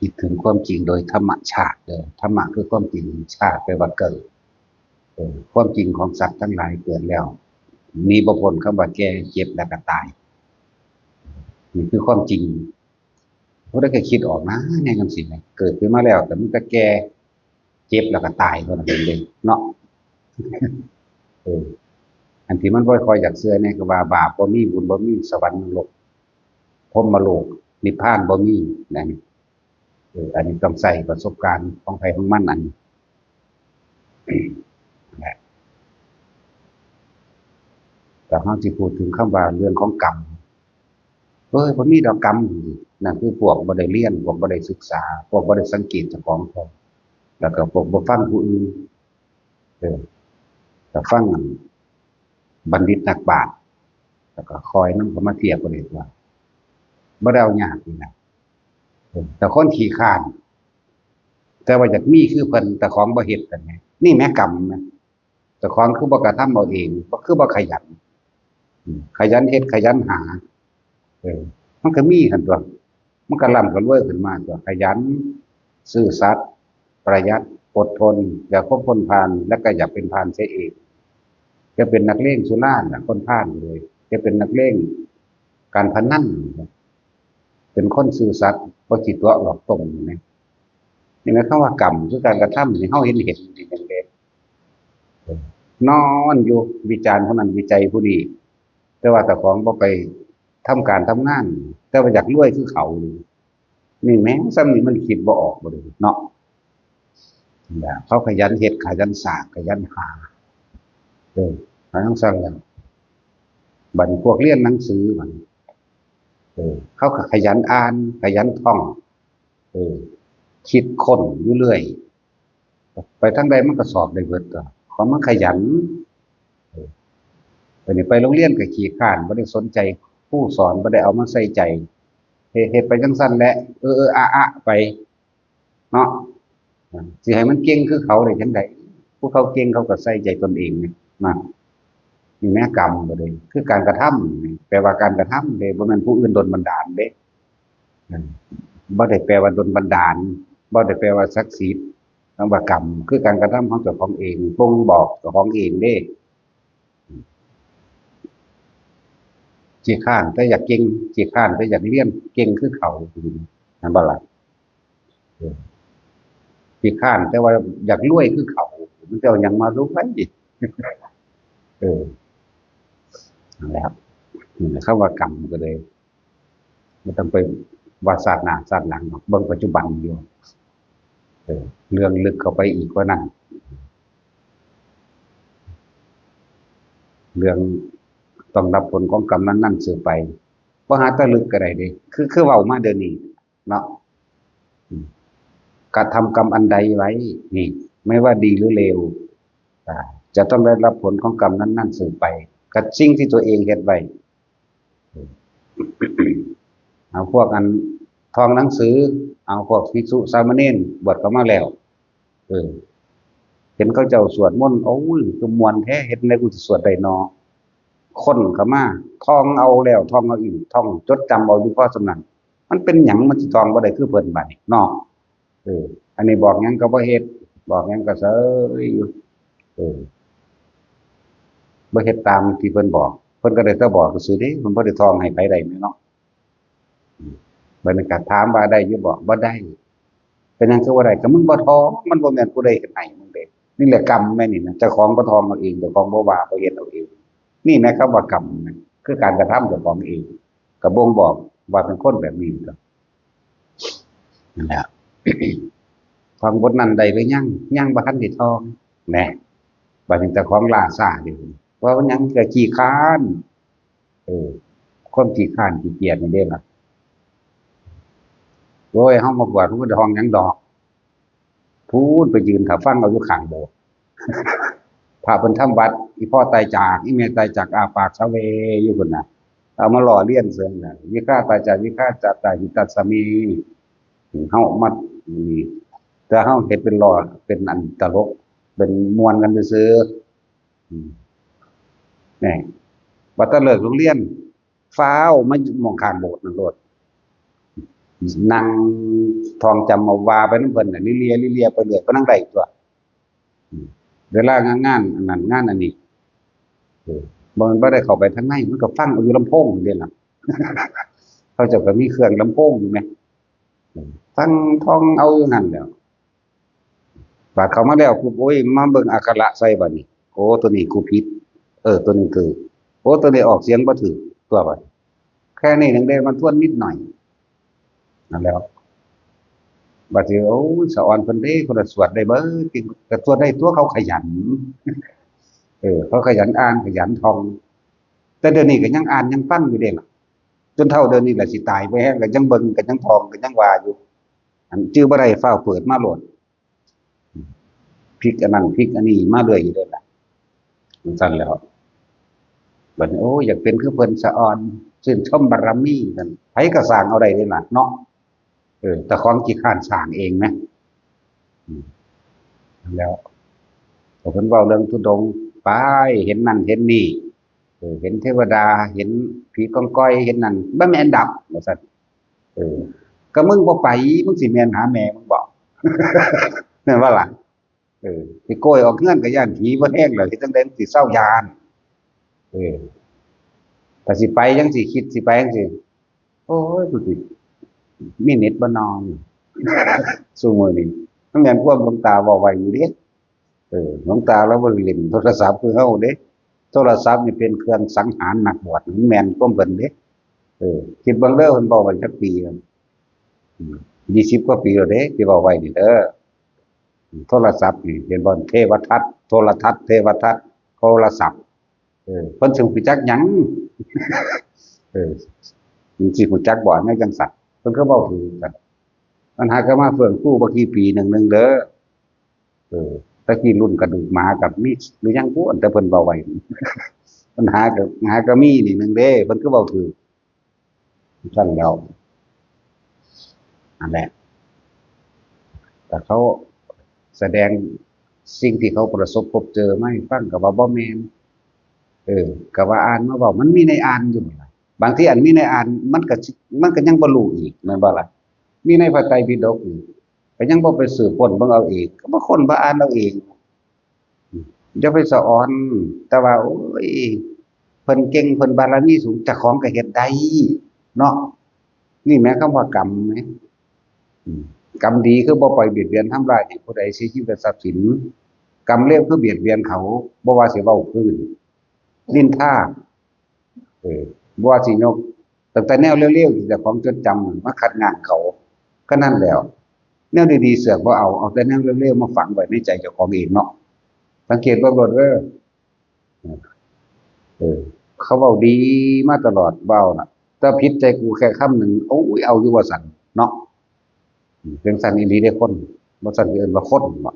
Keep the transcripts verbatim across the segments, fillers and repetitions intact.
คิดถึงความจริงโดยธรรมชาติเด้อ ธรรมะคือความจริง ชาติแปลว่าเกิด เออ ความจริงของสัตว์ทั้งหลายเกิดแล้ว หนีบ่พ้นคำว่าแก่ เจ็บ แล้วก็ตาย นี่คือความจริง ผู้ใดก็คิดออกนะ แนวจังซี้นะ เกิดขึ้นมาแล้วก็มีแต่แก่ เจ็บ แล้วก็ตายเท่านั้นเองเนาะ เออ อันที่มันบ่ค่อยอยากเชื่อเนี่ยก็ว่าบาปบ่มี บุญบ่มี สวรรค์นรก พรหมโลก นิพพานบ่มีนะ เออ อันนี้ต้องใช้ประสบการณ์ของใครของมันอันนี้ แหละ แต่เฮาสิพูดถึงคำว่าเรื่องของกรรม เอ้ย บ่มีดอกกรรม นั่นคือพวกบ่ได้เรียน พวกบ่ได้ศึกษา พวกบ่ได้สังเกตเจ้าของพร้อม แล้วก็พวกบ่ฟังผู้อื่น เออ แต่ฟังบัณฑิตนักปราชญ์ แล้วก็คอยนำเขามาเทียบกันเลยว่า บ่ได้เอายากนี่นะ เออ แต่คนขี้คร้าน แต่ว่าอยากมีคือเพิ่น แต่ของบ่เฮ็ดกันไง นี่แหมกรรมนะ เจ้าของคือบ่กระทำเอาเอง บ่คือบ่ขยัน อืม ขยันเฮ็ดขยันหา เออ มันก็มีหั่นตั๊ว มันก็ร่ำก็รวยขึ้นมาตั๊ว ขยัน ซื่อสัตย์ ประหยัด อดทน อย่าคบคนพาล และก็อย่าเป็นพาลเสียเอง จะเป็นนักเลงสุราน่ะ คนพาลเลย จะเป็นนักเลงการพนัน เป็นคนซื่อสัตย์ บ่ขี้ตัวหลอกต้มนี่นะ นี่หมายความว่ากรรมคือการกระทำที่เฮาเห็นเห็นอยู่นี่จังเด้ นอนอยู่วิจารณ์ผู้นั้นวิจัยผู้นี้ แต่ว่าเจ้าของบ่ไปทำการทำงาน แต่ว่าอยากรวยคือเขา นี่แหม ส่ำนี้มันคิดบ่ออกบ่เลยเนาะ นั่นล่ะ เขาขยันเฮ็ด ขยันสร้าง ขยันหา เออ หาจั่งซั้นแหละ บัดนี้พวกเรียนหนังสือบัดนี้ เออ เขาก็ขยันอ่าน ขยันท่อง เออ คิดค้นอยู่เรื่อย ไปทางใดมันก็สอบได้เบิดตั๊ว ของมันขยัน เออ บัดนี้ไปโรงเรียนก็ขี้คร้าน บ่ได้สนใจครูสอน บ่ได้เอามาใส่ใจ เฮ็ด เฮ็ดไปจั่งซั้นแหละ เออ เออ อะ อะ ไป เนาะ สิให้มันเก่งคือเขาได้จั่งใด ผู้เขาเก่งเขาก็ใส่ใจตนเองนี่ นะ นี่แหมกรรมก็เลย คือการกระทำนี่ แปลว่าการกระทำเด้ บ่แม่นผู้อื่นดลบันดาลเด้ อืม บ่ได้แปลว่าดลบันดาล บ่ได้แปลว่าศักดิ์สิทธิ์ คำว่ากรรม คือการกระทำของเจ้าของเอง บ่งบอกเจ้าของเองเด้ ขี้คร้านแต่อยากเก่ง ขี้คร้านแต่อยากเรียนเก่งคือเขา แม่นบ่ล่ะ เออ ขี้คร้านแต่ว่าอยากรวยคือเขา มันจะเอาหยังมารวย เออ นั่นแหละครับ นี่แหละ คำว่ากรรมก็เลย บ่ต้องไปว่าชาติหน้าชาติหลังหรอก เบิ่งปัจจุบันอยู่ เออ เรื่องลึกเข้าไปอีกกว่านั้น เรื่องต้องรับผลของกรรมนั้นๆ สืบไป บ่หาแต่ลึกก็ได้เด้ คือ คือเว้ามาเดี๋ยวนี้เนาะ อืม กระทำกรรมอันใดไว้ นี่ ไม่ว่าดีหรือเลว อ่า จะต้องได้รับผลของกรรมนั้นๆ สืบไป กับสิ่งที่ตัวเองเฮ็ดไว้ เอาพวกอันท่องหนังสือ เอาพวกภิกษุสามเณรบวชเข้ามาแล้ว เออ เห็นเขาเจ้าสวดมนต์ โอ้ย คือม่วนแท้ เฮ็ดจั่งใดกูสิสวดได้น้อ ค้นเข้ามา ท่องเอาแล้วท่องเอาอีก ท่องจดจำเอาอยู่พอส่ำนั้น มันเป็นหยังมันสิท่องบ่ได้คือเพิ่นบาดนี้เนาะ เออ อันนี้บอกหยังก็บ่เฮ็ด บอกหยังก็เซยอยู่ เออ บ่เฮ็ดตามที่เพิ่นบอก เพิ่นก็ได้แต่บอกซื่อๆเด้ เพิ่นบ่ได้ท่องให้ไผได้แม่นเนาะ อืม บัดนี้ก็ถามว่าได้อยู่บ่ บ่ได้ เป็นหยังคือบ่ได้ ก็มึงบ่ท่อง มันบ่แม่นผู้ใดเฮ็ดให้มึงเด้ นี่แหละกรรมแม่นี่นะ เจ้าของบ่ท่องเอาเอง เจ้าของบ่ว่า บ่เฮ็ดเอาเอง นี่แหมคำว่ากรรมนะ คือการกระทำเจ้าของเอง ก็บ่งบอกว่าเป็นคนแบบนี้ นั่นแหละ ท่องบทนั้นได้หรือยัง ยังบ่ทันได้ท่อง แหน่ บัดนี้เจ้าของล้าซ่าอยู่ เพราะว่าหยัง ก็ขี้คร้าน เออ ความขี้คร้านขี้เกียจนี่เด้ล่ะ โอ้ย เฮามาบวช เฮาบ่ได้ท่องหยังดอก พู้นไปยืนถ้าฟังเอาอยู่ข้างโบสถ์ พระเพิ่นทำวัตร อีพ่อตายจาก อีแม่ตายจาก อ้าปากเซาเวอยู่พุ้นน่ะ เอามาล้อเลียนซื่อน่ะ วิฆาตาจาวิฆาตาหิตัสสะเม เฮามา นี่ แต่เฮาเฮ็ดเป็นล้อ เป็นอันตลก เป็นม่วนกันซื่อๆ อืม นี่ ว่าแต่เลิกโรงเรียน ฟ้าวมาหม่องข้างโบสถ์นั่นโลด นั่งท่องจำเอาว่าไปนำเพิ่นน่ะ เลียๆ เลียๆ ไปเรื่อย ไปนำได้ตั๊ว อืม เวลางาน งานอันนั้นงานอันนี้ เออ บ่แม่นบ่ได้เข้าไปทางใน มันก็ฟังเอาอยู่ลำโพงนี่เด้ล่ะ เขาเจ้าก็มีเครื่องลำโพงอยู่แหม เออ ฟังท่องเอาอยู่หั่นแหล้ว บาดเข้ามาแล้วปุ๊บ โอ้ย มาเบิ่งอักขระใส่บัดนี้ โอ้ ตัวนี้กูผิด เออ ตัวนี้ถูก โอ้ ตัวนี้ออกเสียงบ่ถูกตั๊วบัด แค่นี้หนึ่งเด้ มันทวนนิดหน่อย นั่นแหล้ว บัดนี้ โอ้ย สะออนเพิ่นเด้ เพิ่นละสวดได้เบิด ก็สวดได้ตั๊ว เขาขยัน เออ เขาขยันอ่าน ขยันท่อง แต่เดี๋ยวนี้ก็ยังอ่าน ยังฟังอยู่เด้ล่ะ จนเฒ่าเดี๋ยวนี้ล่ะ สิตายไปแฮง ก็ยังเบิ่ง ก็ยังท่อง ก็ยังว่าอยู่ อันจื่อบ่ได้ ฟ้าวเปิดมาโลด พลิกอันนั้น พลิกอันนี้มาเรื่อยอยู่เด้ล่ะ จั่งซั่นแหล้ว บัดนี้ โอ้ อยากเป็นคือเพิ่นสะออน ชื่นชมบารมีนั่น ไผก็สร้างเอาได้เด้ล่ะเนาะ เออ แต่ของขี้คร้านสร้างเองนะ อืม แล้ว พอเพิ่นเว้าเรื่องธุดงค์ไป เห็นนั่นเห็นนี่ เออ เห็นเทวดา เห็นผีกองกอย เห็นนั่น บ่แม่นดอก ว่าซั่น เออ ก็มึงบ่ไป มึงสิแม่นหาแม่มึงบ่ แม่นบ่ล่ะ เออ สิโกยออกเฮือนก็ย้านผีบ่แฮงแล้ว เฮ็ดจั่งใด๋มันสิเซาย้าน เออ ถ้าสิไปจั่งซี้ คิดสิไปจั่งซี้ โอ้ย กูสิมีเน็ตบ่นอ ซุมื้อนี้ มันแม่นความหลวงตาเว้าไว้อยู่เด้ เออ หลวงตาลาวบ่ได้เล่นโทรศัพท์คือเฮาเด้ โทรศัพท์นี่เป็นเครื่องสังหารนักบวช มันแม่นความเพิ่นเด้ เออ คิดเบิ่งเด้อ เพิ่นเว้าไว้จักปีแล้ว อืม ยี่สิบกว่าปีแล้วเด้ ที่เว้าไว้นี่เด้อ โทรศัพท์นี่ เห็นบ่ เทวทัศน์ โทรทัศน์ เทวทัศน์ โทรศัพท์ เออ เพิ่นสิฮู้จักหยัง เออ มันสิฮู้จักบ่ แนวจั่งซั้น เพิ่นก็เว้าถืกกัน มันหาก็มาเฟื่องฟูบ่กี่ปีหนึ่งหนึ่งเด้อ เออ แต่กี้รุ่นกระดูกหมากับมีหรือยังพู้น แต่เพิ่นเว้าไว้ มันหาก็ หาก็มีนี่หนึ่งเด้ เพิ่นก็เว้าถืก ซั่นแล้ว นั่นแหละ แต่เขาแสดงสิ่งที่เขาประสบพบเจอมาให้ฟัง ก็ว่าบ่แม่น เออ ก็ว่าอ่านมาเว้า มันมีในอ่านอยู่นั่นล่ะ บางทีอันมีในอ่าน มันก็สิ มันก็ยังบ่รู้อีก แม่นบ่ล่ะ มีในพระไตรปิฎกอีก ก็ยังบ่ไปสืบค้นเบิ่งเอาเอง ก็บ่ค้นบ่อ่านเอาเอง อย่าไปสะออน แต่ว่า โอ้ย เพิ่นเก่ง เพิ่นบารมีสูง เจ้าของก็เฮ็ดได้ เนาะ นี่แหมคำว่ากรรมแหม อืม กรรมดีคือบ่ปล่อยเบียดเบียนทำร้ายให้ผู้ใดเสียชีวิตทรัพย์สิน กรรมเลวคือเบียดเบียนเขา บ่ว่าสิเว้าพื้น นินทา เออ บ่ว่าสิยก ตั้งแต่แนวเลวๆ ที่เจ้าของจดจำมาคัดงานเขา ก็นั่นแหล้ว แนวดีๆ เสือกบ่เอา เอาแต่แนวเลวๆ มาฝังไว้ในใจเจ้าของเองเนาะ สังเกตเบิ่งโลดเด้อ เออ เขาเว้าดีมาตลอด เว้าน่ะ แต่ผิดใจกูแค่คำหนึ่ง โอ้ย เอาอยู่ว่าซั่นเนาะ อืม จั่งซั่นอีหลีเด้คน บ่ซั่นสิเอิ้นว่าคนบ่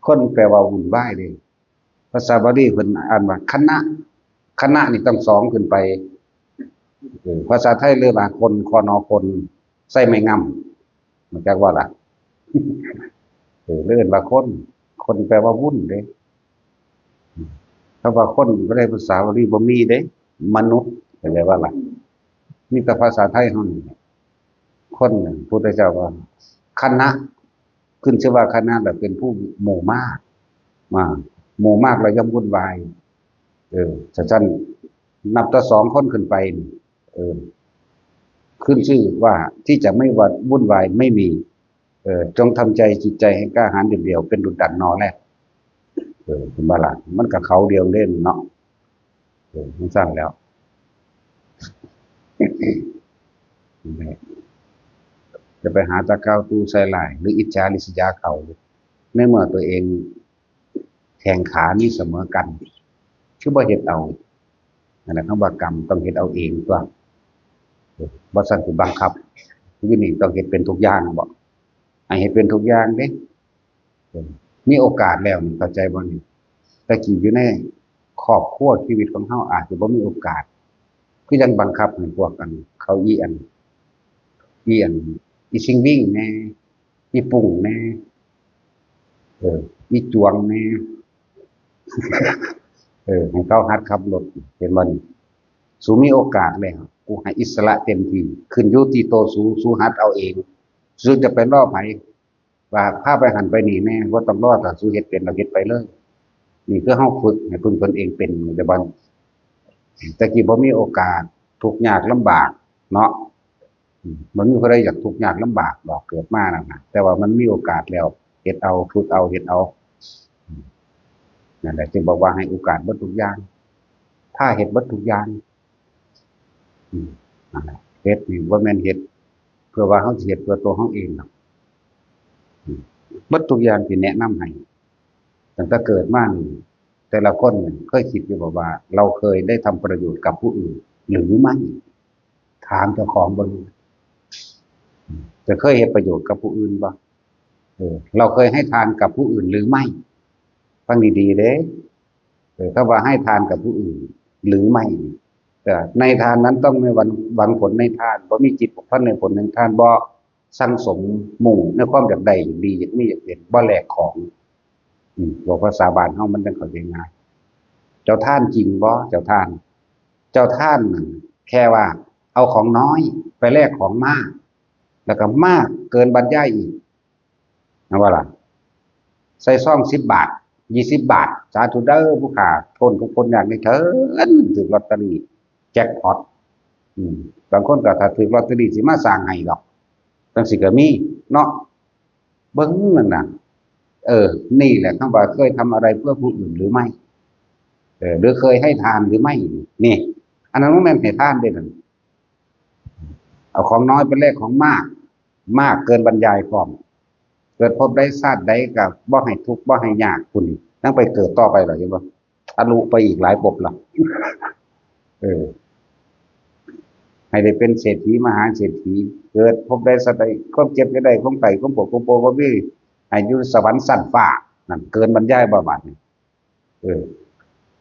คนแปลว่าวุ่นวายเด้ ภาษาบาลีเพิ่นอ่านว่า คณะ คณะนี่ต้องสองขึ้นไป เออ ภาษาไทยเรียกว่าคน คน คน ใส่ไม้งำ รู้จักบ่ล่ะ เออ เรียกว่าคน คนแปลว่าวุ่นเด้ คำว่าคนบ่ได้ภาษาบาลีบ่มีเด้ มนุษย์ เข้าใจบ่ล่ะ มีแต่ภาษาไทยเฮานี่ คนน่ะ พุทธเจ้าว่า คณะ ขึ้นชื่อว่าคณะ และเป็นผู้หมู่มาก มา หมู่มากแล้วย่อมวุ่นวาย เออ ซั่นๆ นับแต่สองคนขึ้นไปนี่ เออ ขึ้นชื่อว่าที่จะไม่วุ่นวายไม่มี เออ จงทำใจจิตใจให้กล้าหาญเด็ดเดี่ยว เป็นดุจดั่งนอแรด เออ เห็นบ่ล่ะ มันก็เขาเดียวเล่นเนาะ เออ มันซั่นแล้ว จะไปหาตะกาวตู้ใส่ร้าย หรืออิจฉาริษยาเขา ในเมื่อตัวเองแข้งขามีเสมอกัน คือบ่เฮ็ดเอา นั่นแหละ คำว่ากรรมต้องเฮ็ดเอาเองตั๊ว เออ บ่ซั่นสิบังคับ อยู่นี่ต้องเฮ็ดเป็นทุกอย่างบ่ ให้เฮ็ดเป็นทุกอย่างเด้ เออ มีโอกาสแล้วนี่ เข้าใจบ่นี่ แต่กี้อยู่ในครอบครัวชีวิตของเฮาอาจจะบ่มีโอกาส คือยังบังคับให้พวกอัน เขาอีอัน อีอัน อีชิงวิ่งแหน่ อีปุ้งแหน่ เออ อีจวงแหน่ เออ ให้เขาหัดขับรถ เห็นบ่นี่ สูมีโอกาสแล้ว กูให้อิสระเต็มที่ ขึ้นอยู่ที่โตสู สูหัดเอาเอง สูจะไปรอไผ ว่าพาไปหั้นไปนี่แหน่ บ่ต้องรอ ถ้าสูเฮ็ดเป็นแล้วเฮ็ดไปเลย นี่คือเฮาฝึกให้พึ่งตนเองเป็น แต่บัด แต่กี้บ่มีโอกาส ทุกข์ยากลำบากเนาะ อืม บ่มีผู้ใดอยากทุกข์ยากลำบากดอก เกิดมานั่นน่ะ แต่ว่ามันมีโอกาสแล้ว เฮ็ดเอา ฝึกเอา เฮ็ดเอา อืม นั่นแหละ จึงบอกว่าให้โอกาสเบิดทุกอย่าง พาเฮ็ดเบิดทุกอย่าง อืม นั่นแหละ เฮ็ดนี่บ่แม่นเฮ็ดเพื่อว่าเฮาสิเฮ็ดเพื่อตัวเฮาเองหรอก อืม เบิดทุกอย่างที่แนะนำให้ ตั้งแต่เกิดมานี่ แต่ละคนนี่เคยคิดอยู่บ่ว่า เราเคยได้ทำประโยชน์กับผู้อื่นหรือไม่ ถามเจ้าของเบิ่ง จะเคยเฮ็ดประโยชน์กับผู้อื่นบ่ เออ เราเคยให้ทานกับผู้อื่นหรือไม่ ฟังดีๆเด้ เออ ถ้าว่าให้ทานกับผู้อื่นหรือไม่ แต่ในทานนั้นต้องไม่หวัง หวังผลในทาน บ่มีจิตผูกพันในผลในทาน บ่สั่งสมมุ่งในความอยากได้ อยากดี อยากมี อยากเป็น บ่แลกของ อืม บอกภาษาบ้านเฮามันจั่งเข้าใจง่าย เจ้าทานจริงบ่ เจ้าทาน เจ้าทานนั่นแค่ว่าเอาของน้อยไปแลกของมาก แล้วก็มากเกินบรรยายอีก นะว่าล่ะ ใส่ซองสิบบาท ยี่สิบบาท สาธุเด้อผู้ข้าพ้นทุกข์พ้นยากในเทิน ถืกลอตเตอรี่แจ็คพอต อืม บางคนก็ถ้าถืกลอตเตอรี่สิมาสร้างให้ดอก จั่งซี้ก็มีเนาะ เบิ่งนั่นน่ะ เออ นี่แหละคำว่าเคยทำอะไรเพื่อผู้อื่นหรือไม่ เออ หรือเคยให้ทานหรือไม่ นี่ อันนั้นบ่แม่นให้ทานเด้นั่น เอาของน้อยไปแลกของมาก มากเกินบรรยายพร้อม เกิดภพใดชาติใดก็บ่ให้ทุกข์บ่ให้ยาก พุ้น ยังไปเกิดต่อไปเหรอ เห็นบ่ ทะลุไปอีกหลายภพละ เออ ให้ได้เป็นเศรษฐีมหาเศรษฐี เกิดภพใดชาติใด ความเจ็บอย่าได้ ความไข้ ความปวด ความปวด ความมี ให้อยู่สวรรค์ชั้นฟ้า นั่นเกินบรรยายบ่บาดนี่ เออ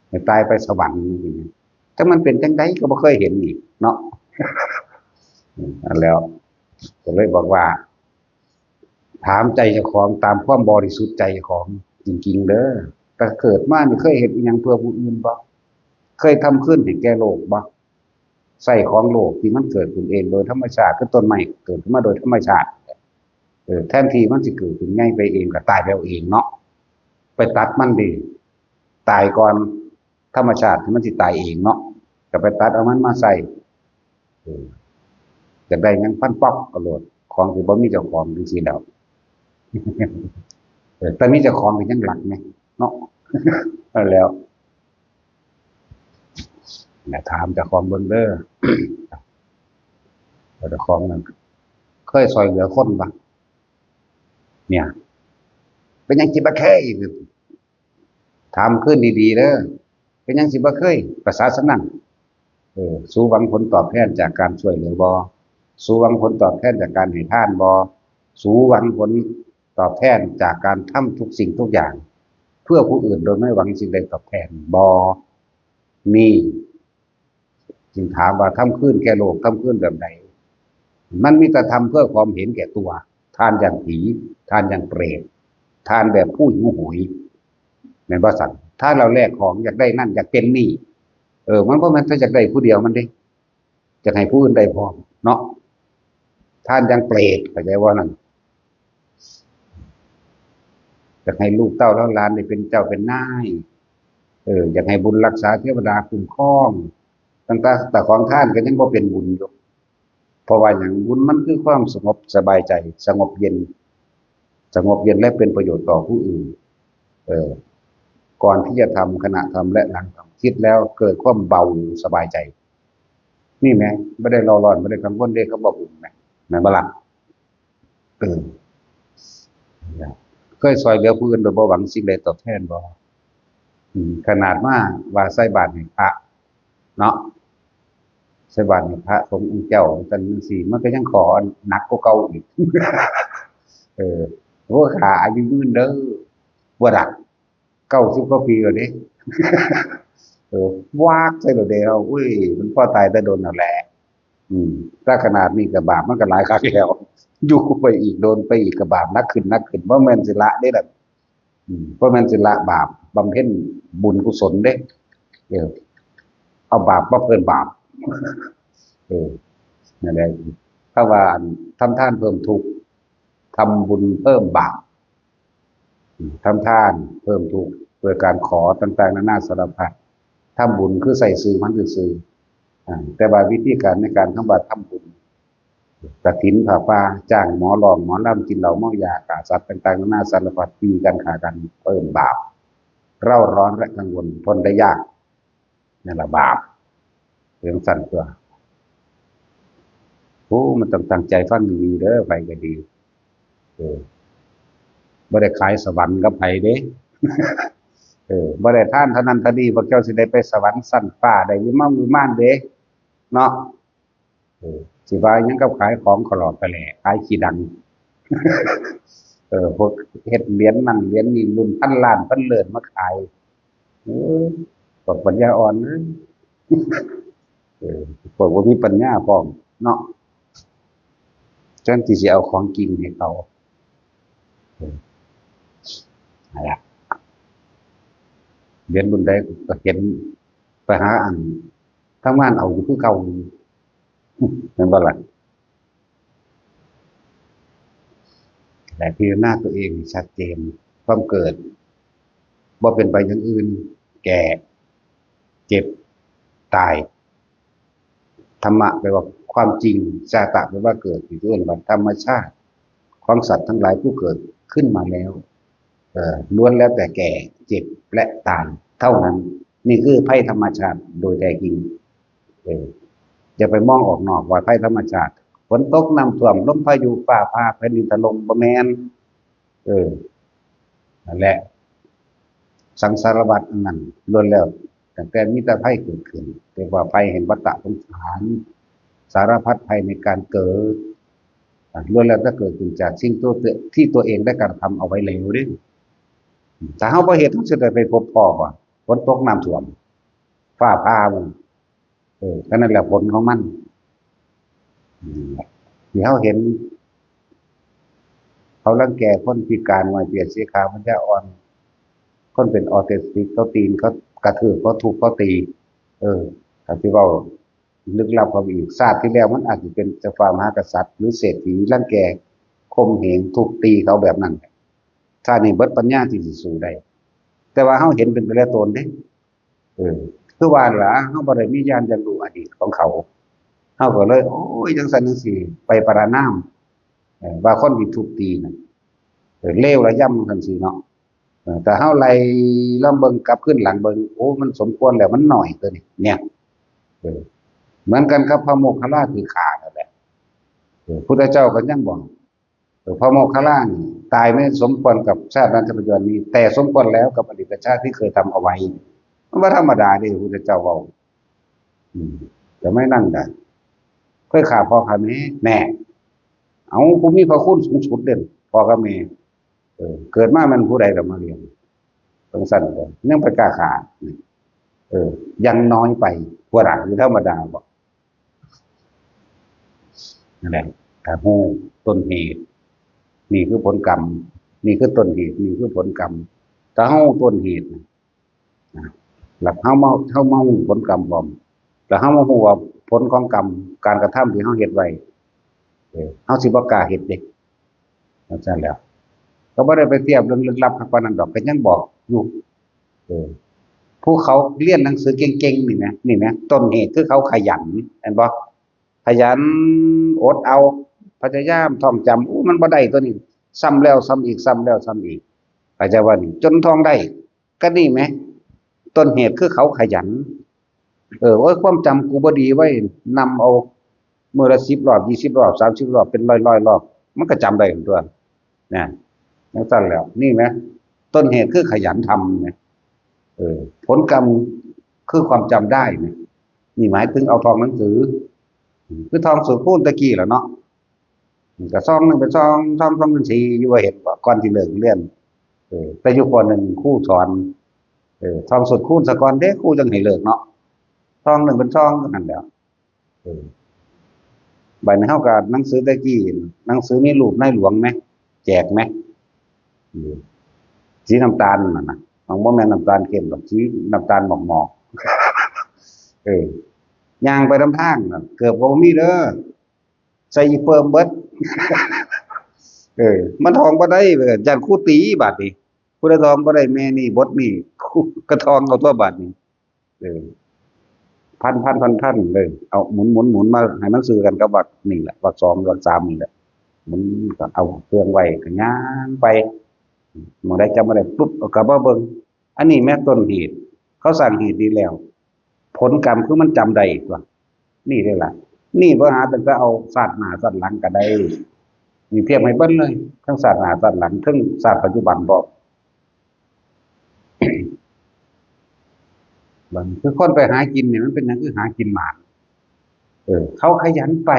ให้ตายไปสวรรค์ แต่มันเป็นจั่งใดก็บ่เคยเห็นอีกเนาะ อืม อันแล้ว ก็เลยบอกว่า ถามใจเจ้าของตามความบริสุทธิ์ใจเจ้าของจริงๆเด้อ แต่เกิดมานี่เคยเฮ็ดอิหยังเพื่อผู้อื่นบ่ เคยทำคุณให้แก่โลกบ่ ใช้ของโลกที่มันเกิดขึ้นเองโดยธรรมชาติ คือต้นไม้เกิดขึ้นมาโดยธรรมชาติ เออ แทนที่มันสิเกิดขึ้นใหญ่ไปเอง ก็ตายไปเอาเองเนาะ ไปตัดมันเด้ ตายก่อน ธรรมชาติที่มันสิตายเองเนาะ ก็ไปตัดเอามันมาใช้ เออ อยากได้หยังฟันป๊อกเอาโลด ของที่บ่มีเจ้าของจั่งซี้แหล้ว เออ แต่มีเจ้าของก็ยังรักไงเนาะ เอาแล้ว อย่าถามเจ้าของเบิ่งเด้อ เจ้าของนั่นเคยช่วยเหลือคนบ่ เนี่ย เป็นหยังสิบ่เคย ถามคืนดีๆเด้อ เป็นหยังสิบ่เคย ภาษาสนั่น เออ สูหวังผลตอบแทนจากการช่วยเหลือบ่ สูหวังผลตอบแทนจากการให้ทานบ่ สูหวังผลตอบแทนจากการทำทุกสิ่งทุกอย่าง เพื่อผู้อื่นโดยไม่หวังสิ่งใดตอบแทนบ่ นี่ จึงถามว่าทำคุณแก่โลก ทำคุณแบบใด มันมีแต่ทำเพื่อความเห็นแก่ตัว ทานอย่างผี ทานอย่างเปรต ทานแบบผู้หิวโหย แม่นบ่ซั่น ทานแล้วแลกของ อยากได้นั่น อยากเป็นนี่ เออ มันบ่แม่นแต่อยากได้ผู้เดียวมันเด้ อยากให้ผู้อื่นได้พร้อมเนาะ ทานอย่างเปรต เข้าใจบ่นั่น อยากให้ลูกเต้าเหล่าหลานได้เป็นเจ้าเป็นนาย เออ อยากให้บุญรักษาเทวดาคุ้มครอง ตั้งแต่ แต่ของทานก็ยังบ่เป็นบุญอยู่ เพราะว่าหยัง บุญมันคือความสงบสบายใจ สงบเย็น สงบเย็นและเป็นประโยชน์ต่อผู้อื่น เออ ก่อนที่จะทำ ขณะทำ และหลังทำ คิดแล้วเกิดความเบาสบายใจ นี่แหม บ่ได้เร่าร้อน บ่ได้กังวลเด้ คำว่าบุญแหม แม่นบ่ล่ะ เออ เคยช่วยเหลือผู้อื่นโดยบ่หวังสิ่งใดตอบแทนบ่ อืม ขนาดมาว่าใส่บาตรให้พระเนาะ ใส่บาตรให้พระสงฆ์องค์เจ้า จั่งซี้ มันก็ยังขอหนักกว่าเก่าอีก เออ โอ้ ข้าอายุยืนเด้อ บ่ล่ะ เก้าสิบกว่าปีแล้วเด้ เออ วากใส่แล้วเด้ อุ้ย มันพอตายแต่โดนแล้วแหละ อืม ถ้าขนาดนี้ก็บาปมันก็หลายคักแล้ว อยู่ไปอีก โดนไปอีกก็บาปหนักขึ้น หนักขึ้น บ่แม่นสิละเด้ล่ะ อืม บ่แม่นสิละบาป บำเพ็ญบุญกุศลเด้ เออ เอาบาปมาเพิ่มบาป เออ นั่นแหละ ถ้าว่าอันทำทานเพิ่มทุกข์ ทำบุญเพิ่มบาป อืม ทำทานเพิ่มทุกข์ โดยการขอต่างๆ นานาสารพัด ทำบุญคือใส่ซื่อมันซื่อๆ อ่า แต่ว่าวิธีการในการทำบาตรทำบุญ กฐินผ้าป่า จ้างหมอร้องหมอรำ กินเหล้าเมายา ฆ่าสัตว์ต่างๆ นานาสารพัด ตีกันฆ่ากัน เพิ่มบาป เร่าร้อนและกังวล ทนได้ยาก นั่นละบาป เรื่องสั้นตัว โอ้ มันต้องตั้งใจฟังดีๆ เด้อ ไผก็ดี เออ บ่ได้ขายสวรรค์กับไผเด้ เออ บ่ได้ทานเท่านั้นเท่านี้ พวกเจ้าสิได้ไปสวรรค์ชั้นฟ้า ได้วิมานวิมานเด้ เนาะ เออ สิว่าหยังกับขายของขลอดไปแหละ ขายขี้ดัง เออ พวกเฮ็ดเหรียญนั่นเหรียญนี่ รุ่นพันล้านพันเลิศมาขาย เออ พวกปัญญาอ่อนเอ้ย เออ พวกบ่มีปัญญาพร้อมเนาะ แทนที่สิเอาของจริงให้เขา เออ นั่นล่ะ เรียนรุ่นใดก็เห็น ไปหาอันทำงานเอาอยู่คือเก่า แม่นบ่ล่ะ และพิจารณาตัวเองให้ชัดเจน ความเกิด บ่เป็นไปอย่างอื่น แก่ เจ็บ ตาย ธรรมะแปลว่าความจริง ชาตะแปลว่าเกิด ที่เรียกว่าธรรมชาติของสัตว์ทั้งหลายผู้เกิดขึ้นมาแล้ว เอ่อ ล้วนแล้วแต่แก่ เจ็บ และตายเท่านั้น นี่คือภัยธรรมชาติโดยแท้จริง เออ อย่าไปมองออกนอกว่าภัยธรรมชาติ ฝนตก น้ำท่วม ลมพายุ ฟ้าผ่า แผ่นดินถล่ม บ่แม่น เออ นั่นแหละ สังสารวัฏอันนั้นล้วนแล้ว ตั้งแต่มีแต่ภัยเกิดขึ้น เรียกว่าภัยแห่งวัฏฏะสงสาร สารพัดภัยในการเกิด อ่ะ ล้วนแล้วแต่เกิดขึ้นจากสิ่งตัว ที่ตัวเองได้กระทำเอาไว้แล้วเด้ ถ้าเฮาบ่เฮ็ด เฮาสิได้ไปพบพ้อบ่ ฝนตก น้ำท่วม ฟ้าผ่าบ่ เออ ก็นั่นแหละผลของมัน อืม ที่เฮาเห็น เขารังแกคนพิการ ไว้เปียกสีขาว ปัญญาอ่อน คนเป็นออทิสติก เขาตีน เขากระทืบ เขาทุบ เขาตี เออ ถ้าสิเว้าลึกลับเข้าไปอีก ชาติที่แล้วมันอาจจะเป็นเจ้าฟ้ามหากษัตริย์ หรือเศรษฐี รังแก ข่มเหง ทุบตีเขาแบบนั้น ชาตินี้เบิดปัญญาที่สิสู้ได้ แต่ว่าเฮาเห็นเป็นแต่ละตนเด้ เออ คือว่าล่ะ เฮาบ่ได้มีญาณอย่างรู้อดีตของเขา เฮาก็เลย โอ้ย จังซั่นจังซี่ ไปประณาม เออ ว่าคนที่ทุบตีนั่น เออ เลวระยำจังซี่เนาะ เออ แต่เฮาไล่ลองเบิ่ง กลับคืนหลังเบิ่ง โอ้ มันสมควรแล้ว มันน้อยตัวนี้ เนี่ย เออ เหมือนกันกับพระโมคคัลลาคือฆ่านั่นแหละ เออ พุทธเจ้าก็ยังบอก เออ พระโมคคัลลานี่ตายไม่สมควรกับชาตินั้นชาติปัจจุบันนี้ แต่สมควรแล้วกับอดีตชาติที่เคยทำเอาไว้ มันบ่ธรรมดาเด้ พุทธเจ้าเว้า อืม แต่ไม่นั่นน่ะ เคยฆ่าพ่อฆ่าแม่ แน่ เอา ผู้มีพระคุณสูงสุดเด่น พ่อกับแม่ เออ เกิดมามันผู้ใดล่ะมาเลี้ยง จังซั่นก็ยังไปกล้าฆ่า เออ ยังน้อยไป พวกหลังคือธรรมดาบ่ นั่นแหละ ถ้าฮู้ต้นเหตุ นี่คือผลกรรม นี่คือต้นเหตุ นี่คือผลกรรม ถ้าฮู้ต้นเหตุนะ นะ แล้วเฮามา เฮามาฮู้ผลกรรมพร้อม แล้วเฮามาฮู้ว่าผลของกรรม การกระทำที่เฮาเฮ็ดไว้ เออ เฮาสิบ่กล้าเฮ็ดเด้ จังซั่นแหล้ว ก็บ่ได้ไปเทียบเรื่องลึกลับคักปานนั้นดอก ก็ยังบอกอยู่ เออ ผู้เขาเรียนหนังสือเก่งๆ นี่นะ นี่นะ ต้นเหตุคือเขาขยัน เห็นบ่ ขยัน อดเอา พยายามท่องจำ อู้ มันบ่ได้ตัวนี้ ซ้ำแล้วซ้ำอีก ซ้ำแล้วซ้ำอีก เข้าใจว่านี่ จนท่องได้ ก็นี่แหม ต้นเหตุคือเขาขยัน เออ โอ้ย ความจำกูบ่ดีเว้ย นำเอามื้อละสิบรอบ ยี่สิบรอบ สามสิบรอบ เป็นร้อยๆ รอบ มันก็จำได้ตัว นะ จังซั่นแหล้ว นี่แหม ต้นเหตุคือขยันทำนะ เออ ผลกรรมคือความจำได้นะ นี่หมายถึงเอาท่องหนังสือ คือท่องสูตรคูณตะกี้แหละเนาะ ก็ซองหนึ่งเป็นซอง ซองสองเป็นสี่ อยู่ บ่เห็นบ่ ก่อนสิเลิกเรียน เออ แต่อยู่ ป.หนึ่ง ครูสอน เออ ท่องสูตรคูณซะก่อนเด้ ครูจั่งให้เลิกเนาะ ซองหนึ่งเป็นซอง นั่นแหละ เออ บัดนี้เฮาก็หนังสือแต่กี้ หนังสือมีรูปในหลวงไหม แจกไหม เออ สีน้ำตาลนั่นน่ะ มันบ่แม่นน้ำตาลเข้มดอก สีน้ำตาลหมอกๆ เออ ย่างไปนำทางน่ะ เกือบบ่มีเด้อ ใส่อีเฟิร์มเบิด เออ มันท่องบ่ได้ เออ ย่านครูตีบาดนี้ ผู้ใดท่องบ่ได้แม่นี่บทนี่ ครูก็ท่องเอาทั่วบาดนี้ เออ พัน พัน พัน พัน เลย เอาหมุน หมุน หมุนมาให้มันซื่อกันกับวรรคนี่แหละ วรรคสอง วรรคสามนี่แหละ หมุนก็เอาเครื่องไว้ก็ย่างไป หม่องใดจำบ่ได้ปุ๊บ เอากลับมาเบิ่ง อันนี้แม่นต้นเหตุ เขาสร้างเหตุดีแล้ว ผลกรรมคือมันจำได้ตั๊ว นี่เด้ล่ะ นี่บ่หาตั้งแต่เอาชาติหน้าชาติหลังก็ได้ นี่เทียบให้เบิ่งเลย ทั้งชาติหน้าชาติหลัง ทั้งชาติปัจจุบันพร้อม บัดนี้คือคนไปหากินนี่มันเป็นหยังคือหากินหมาน เออ เขาขยันไป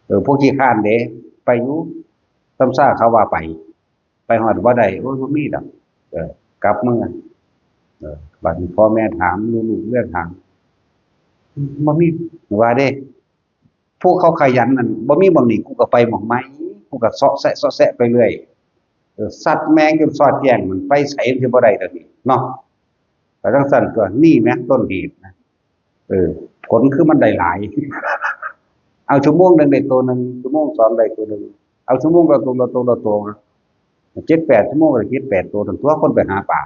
เออ พวกขี้คร้านเด้ ไปอยู่ ซ้ำซากเขาว่าไป ไปฮอดบ่ได้ โอ้ย บ่มีดอก เออ กลับเมือ เออ บัดนี้พ่อแม่ถาม ลูกๆเรียกถาม บ่มี ว่าเด้ ผู้เขาขยันนั่น บ่มีหม่องนี้ กูก็ไปหม่องใหม่ กูก็เซาะแซะ เซาะแซะไปเรื่อย เออ ซัดแมงจนซอดแจ้ง มันไปไสมันสิบ่ได้ดอกนี่ เนาะ ก็จั่งซั้นตั๊ว นี่แหมต้นเหตุนะ เออ ผลคือมันได้หลาย เอาชั่วโมงหนึ่งได้ตัวหนึ่ง ชั่วโมงสองได้ตัวหนึ่ง เอาชั่วโมงละตัว ละตัว ละตัว เจ็ดแปดชั่วโมงก็ได้เจ็ดแปดตัว ตั๊วคนไปหาปลา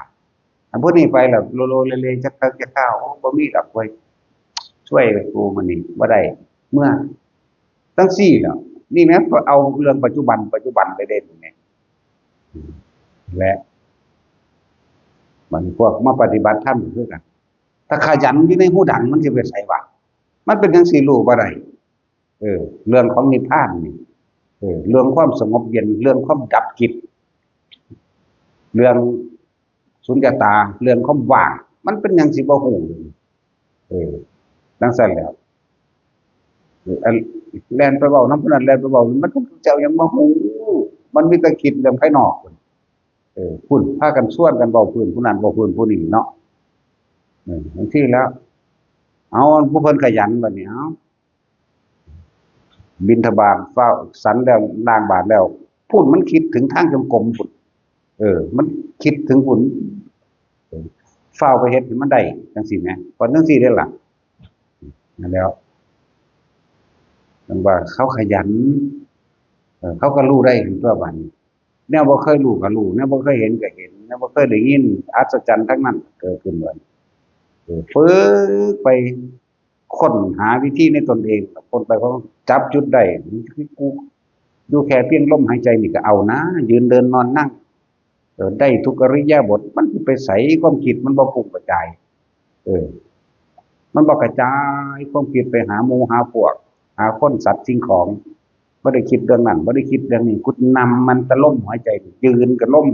อันพวกนี้ไปแล้ว โลโลเลเล จักครั้งจักคราว โอ้ บ่มีดอกเว้ย ช่วยกูมื้อนี้บ่ได้ เมือ จั่งซี้แหล้ว นี่แหมเอาเรื่องปัจจุบัน ปัจจุบันไปเด่นแหม และ บัดนี้พวกมาปฏิบัติธรรมคือกัน ถ้าขยันอยู่ในฮูดังมันสิไปไสวะ มันเป็นจั่งซี้รู้บ่ได้ เออ เรื่องของนิพพานนี่ เออ เรื่องความสงบเย็น เรื่องความดับจิต เรื่องสุญญตา เรื่องความว่าง มันเป็นหยังสิบ่ฮู้ เออ จั่งซั้นแหล้ว เออ อันแล่นไปเว้านำผู้นั้น แล่นไปเว้า มันเจ้ายังบ่ฮู้ มันมีแต่คิดเรื่องภายนอก เออ พุ้น พากันชวนกันเว้าพื้นผู้นั้น เว้าพื้นผู้นี้เนาะ เออ บางทีแล้ว เอา ผู้เพิ่นขยันบัดนี้ เอา บิณฑบาตฟ้าว ฉันแล้ว ล้างบาตรแล้ว พุ้น มันคิดถึงทางจงกรมพุ้น เออ มันคิดถึงพุ้น เออ ฟ้าวไปเฮ็ดให้มันได้ จั่งซี้แหม ก่อนจั่งซี้เด้ล่ะ นั่นแหล้ว จั่งว่าเขาขยัน เออ เขาก็รู้ได้ตั๊วบัดนี้ แนวบ่เคยรู้ก็รู้ แนวบ่เคยเห็นก็เห็น แนวบ่เคยได้ยิน อัศจรรย์ทั้งนั้นเกิดขึ้นบัดนี้ เออ ฝึกไป ค้นหาวิธีในตนเอง ค้นไป พอจับจุดได้ กูอยู่แค่เพียงลมหายใจนี่ก็เอานะ ยืนเดินนอนนั่ง เออ ได้ทุกอิริยาบถ มันสิไปไส ความคิดมันบ่ฟุ้งกระจาย เออ มันบ่กระจายความคิดไปหาหมู่หาพวก หาคนสัตว์สิ่งของ บ่ได้คิดเรื่องนั้น บ่ได้คิดเรื่องนี้ กูนำมันแต่ลมหายใจ ยืนก็ลม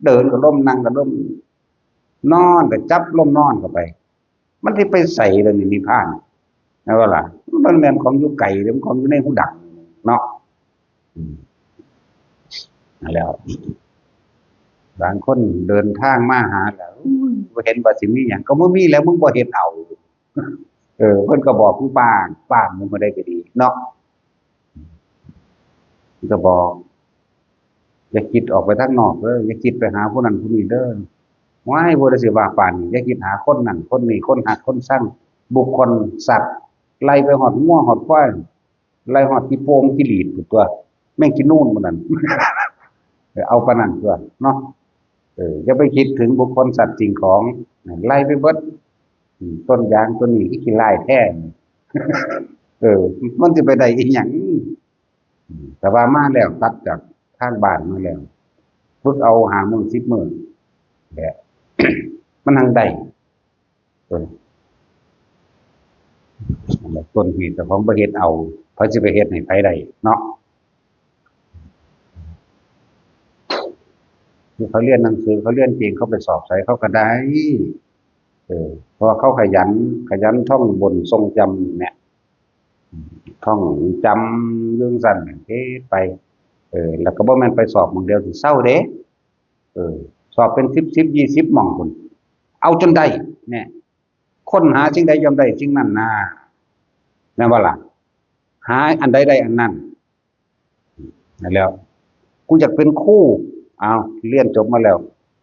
เดินก็ลม นั่งก็ลม นอนก็จับลมนอนเข้าไป มันสิไปไสล่ะนี่นิพพาน แม่นบ่ล่ะ มันแม่นของอยู่ไกลเด้ มันของอยู่ในฮูดังเนาะ อืม นั่นแหล้ว บางคนเดินทางมาหาแล้ว อุ้ย บ่เห็นว่าสิมีหยัง ก็บ่มีแล้ว มึงบ่เฮ็ดเอา เออ เพิ่นก็บอกผู้บ้าน บ้านมึงบ่ได้ก็ดีเนาะ เพิ่นก็บอก อย่าคิดออกไปทางนอกเด้อ อย่าคิดไปหาผู้นั้นผู้นี้เด้อ ว้าย บ่ได้สิว่าปานนี้ อย่าคิดหาคนนั้นคนนี้ คนฮักคนชัง บุคคล สัตว์ ไล่ไปฮอดงัวฮอดควาย ไล่ฮอดขี้โป่งขี้หลีดพู้นตั๊ว แมงขี้นูนหมู่นั้น เออ เอาปานนั้นตั๊วเนาะ เออ อย่าไปคิดถึงบุคคลสัตว์สิ่งของ ไล่ไปเบิด อืม ต้นยางต้นนี้คือขี้ร้ายแท้ เออ มันสิไปได้อีหยัง อืม แต่ว่ามาแล้ว ตัดจากทางบ้านมาแล้ว ฝึกเอาห้ามื้อ สิบมื้อแหละ มันจั่งได้ เออ นั่นแหละ ต้นเหตุเจ้าของบ่เฮ็ดเอา ไผสิไปเฮ็ดให้ไผได้เนาะ ที่เขาเรียนหนังสือ เขาเรียนเก่ง เขาไปสอบไสเขาก็ได้ เออ เพราะว่าเขาขยัน ขยันท่องบนทรงจำเนี่ย ท่องจำอยู่จั่งซั้นเฮ็ดไป เออ แล้วก็บ่แม่นไปสอบหม่องเดียวสิเซาเด้ เออ สอบเป็นสิบ สิบ ยี่สิบหม่องพู้น เอาจนได้ เนี่ย ค้นหาสิ่งใดย่อมได้สิ่งนั้นนา แม่นบ่ล่ะ หาอันใดได้อันนั้น นั่นแหล้ว กูอยากเป็นครู เอา เรียนจบมาแล้ว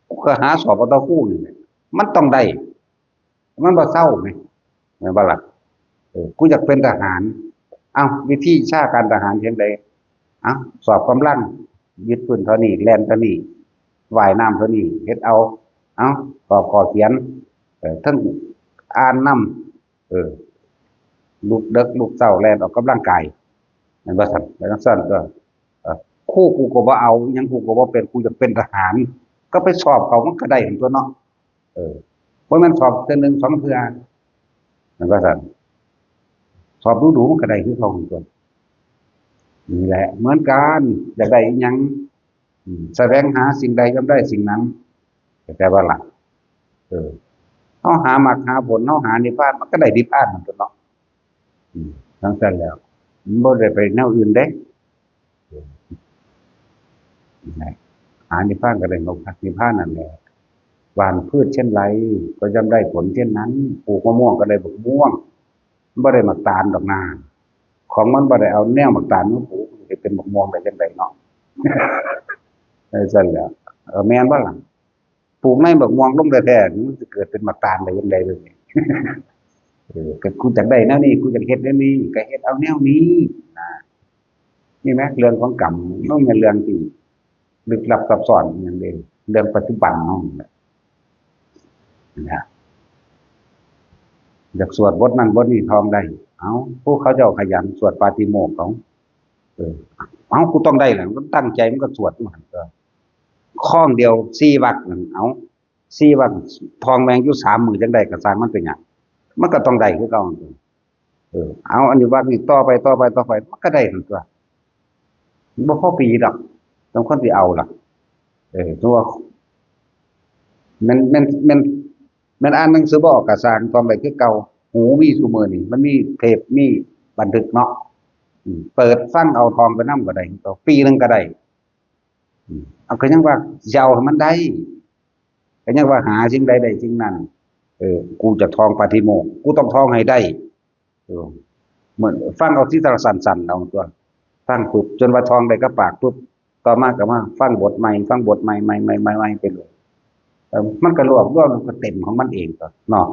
กูก็หาสอบเอาแต่ครูนี่แหละ มันต้องได้ มันบ่เซาแหม แม่นบ่ล่ะ เออ กูอยากเป็นทหาร เอ้า วิธีชาการทหารเฮ็ดจั่งใด เอ้า สอบกำลัง ยืดพื้นเท่านี้ แล่นเท่านี้ ว่ายน้ำเท่านี้ เฮ็ดเอา เอ้า สอบข้อเขียน เออ ทั้งอ่านนำ เออ ลุกเดิกลุกเช้า แล่นออกกำลังกาย แม่นบ่ซั่น แล้วจั่งซั่นก็ เออ ครูกูก็บ่เอา อิหยังกูก็บ่เป็น กูอยากเป็นทหาร ก็ไปสอบเขามันก็ได้หั่นตั๊วเนาะ เออ บ่แม่นสอบเทื่อหนึ่งสองเทื่อ แม่นบ่ซั่น สอบดูๆ มันก็ได้คือเก่าหั่นตั๊ว นี่แหละ เหมือนกัน อยากได้อิหยัง อืม แสวงหาสิ่งใดย่อมได้สิ่งนั้น เข้าใจบ่ล่ะ เออ เฮาหามรรคหาผล เฮาหานิพพาน มันก็ได้นิพพานหั่นตั๊วเนาะ อืม จั่งซั่นแล้ว มันบ่ได้ไปแนวอื่นเด้ เออ นั่นแหละ หานิพพานก็ได้มรรคนิพพานนั่นแหละ หว่านพืชเช่นไร ก็ย่อมได้ผลเช่นนั้น ปลูกมะม่วงก็ได้บักม่วง บ่ได้หมากตาลดอกนา ของมันบ่ได้เอาแนวหมากตาลมาปลูก สิเป็นบักม่วงได้จั่งใดเนาะ เออ ซั่นแหละ เออ แม่นบ่ล่ะ ปลูกในบักม่วงลงแท้ๆ มันสิเกิดเป็นหมากตาลได้จั่งใด๋เด้อ เออ ก็กูอยากได้แนวนี้ กูอยากเฮ็ดแนวนี้ ก็เฮ็ดเอาแนวนี้นะ นี่แหม เรื่องของกรรม มันเป็นเรื่องที่ลึกลับซับซ้อนอย่างเดียว เรื่องปัจจุบันเฮานี่แหละ นะ อยากสวดบทนั้นบทนี้ท่องได้ เอ้า ผู้เขาเจ้าขยันสวดปาฏิโมกข์เขา เออ เอ้า กูต้องได้แหละ มันตั้งใจมันก็สวดอยู่หั่นก็ คล้องเดียวสี่วรรคนั่น เอ้า สี่วรรค ท่องแม่งอยู่สามมื้อจั่งได้ก็ซ่างมันเป็นหยัง มันก็ต้องได้คือเก่าหั่นตั๊ว เออ เอาอันนี้วรรคนี้ต่อไป ต่อไป ต่อไป มันก็ได้หั่นตั๊ว มันบ่พอปีดอก ต้องคนสิเอาล่ะ เออ ตัว แม่น แม่น แม่น แม่นอ่านหนังสือบ่ออกก็ซ่าง ท่องได้คือเก่า หูมีซุมื้อนี้ มันมีเทป มีบันทึกเนาะ อืม เปิดฟังเอา ท่องไปนำก็ได้ ปีหนึ่งก็ได้ อืม เอา ก็ยังว่าสิเอาให้มันได้ ก็ยังว่าหาสิ่งใดได้สิ่งนั้น เออ กูจะท่องปาฏิโมกข์ กูต้องท่องให้ได้ เออ เหมือนฟังเอาทีละสั้นๆ เอาตั๊ว ฟังปุ๊บ จนว่าท่องได้กับปากปุ๊บ ต่อมาก็มาฟังบทใหม่ ฟังบทใหม่ ใหม่ ใหม่ ใหม่ ใหม่ไปเลย เออ มันก็รวบรวม มันก็เต็มของมันเองตั๊วเนาะ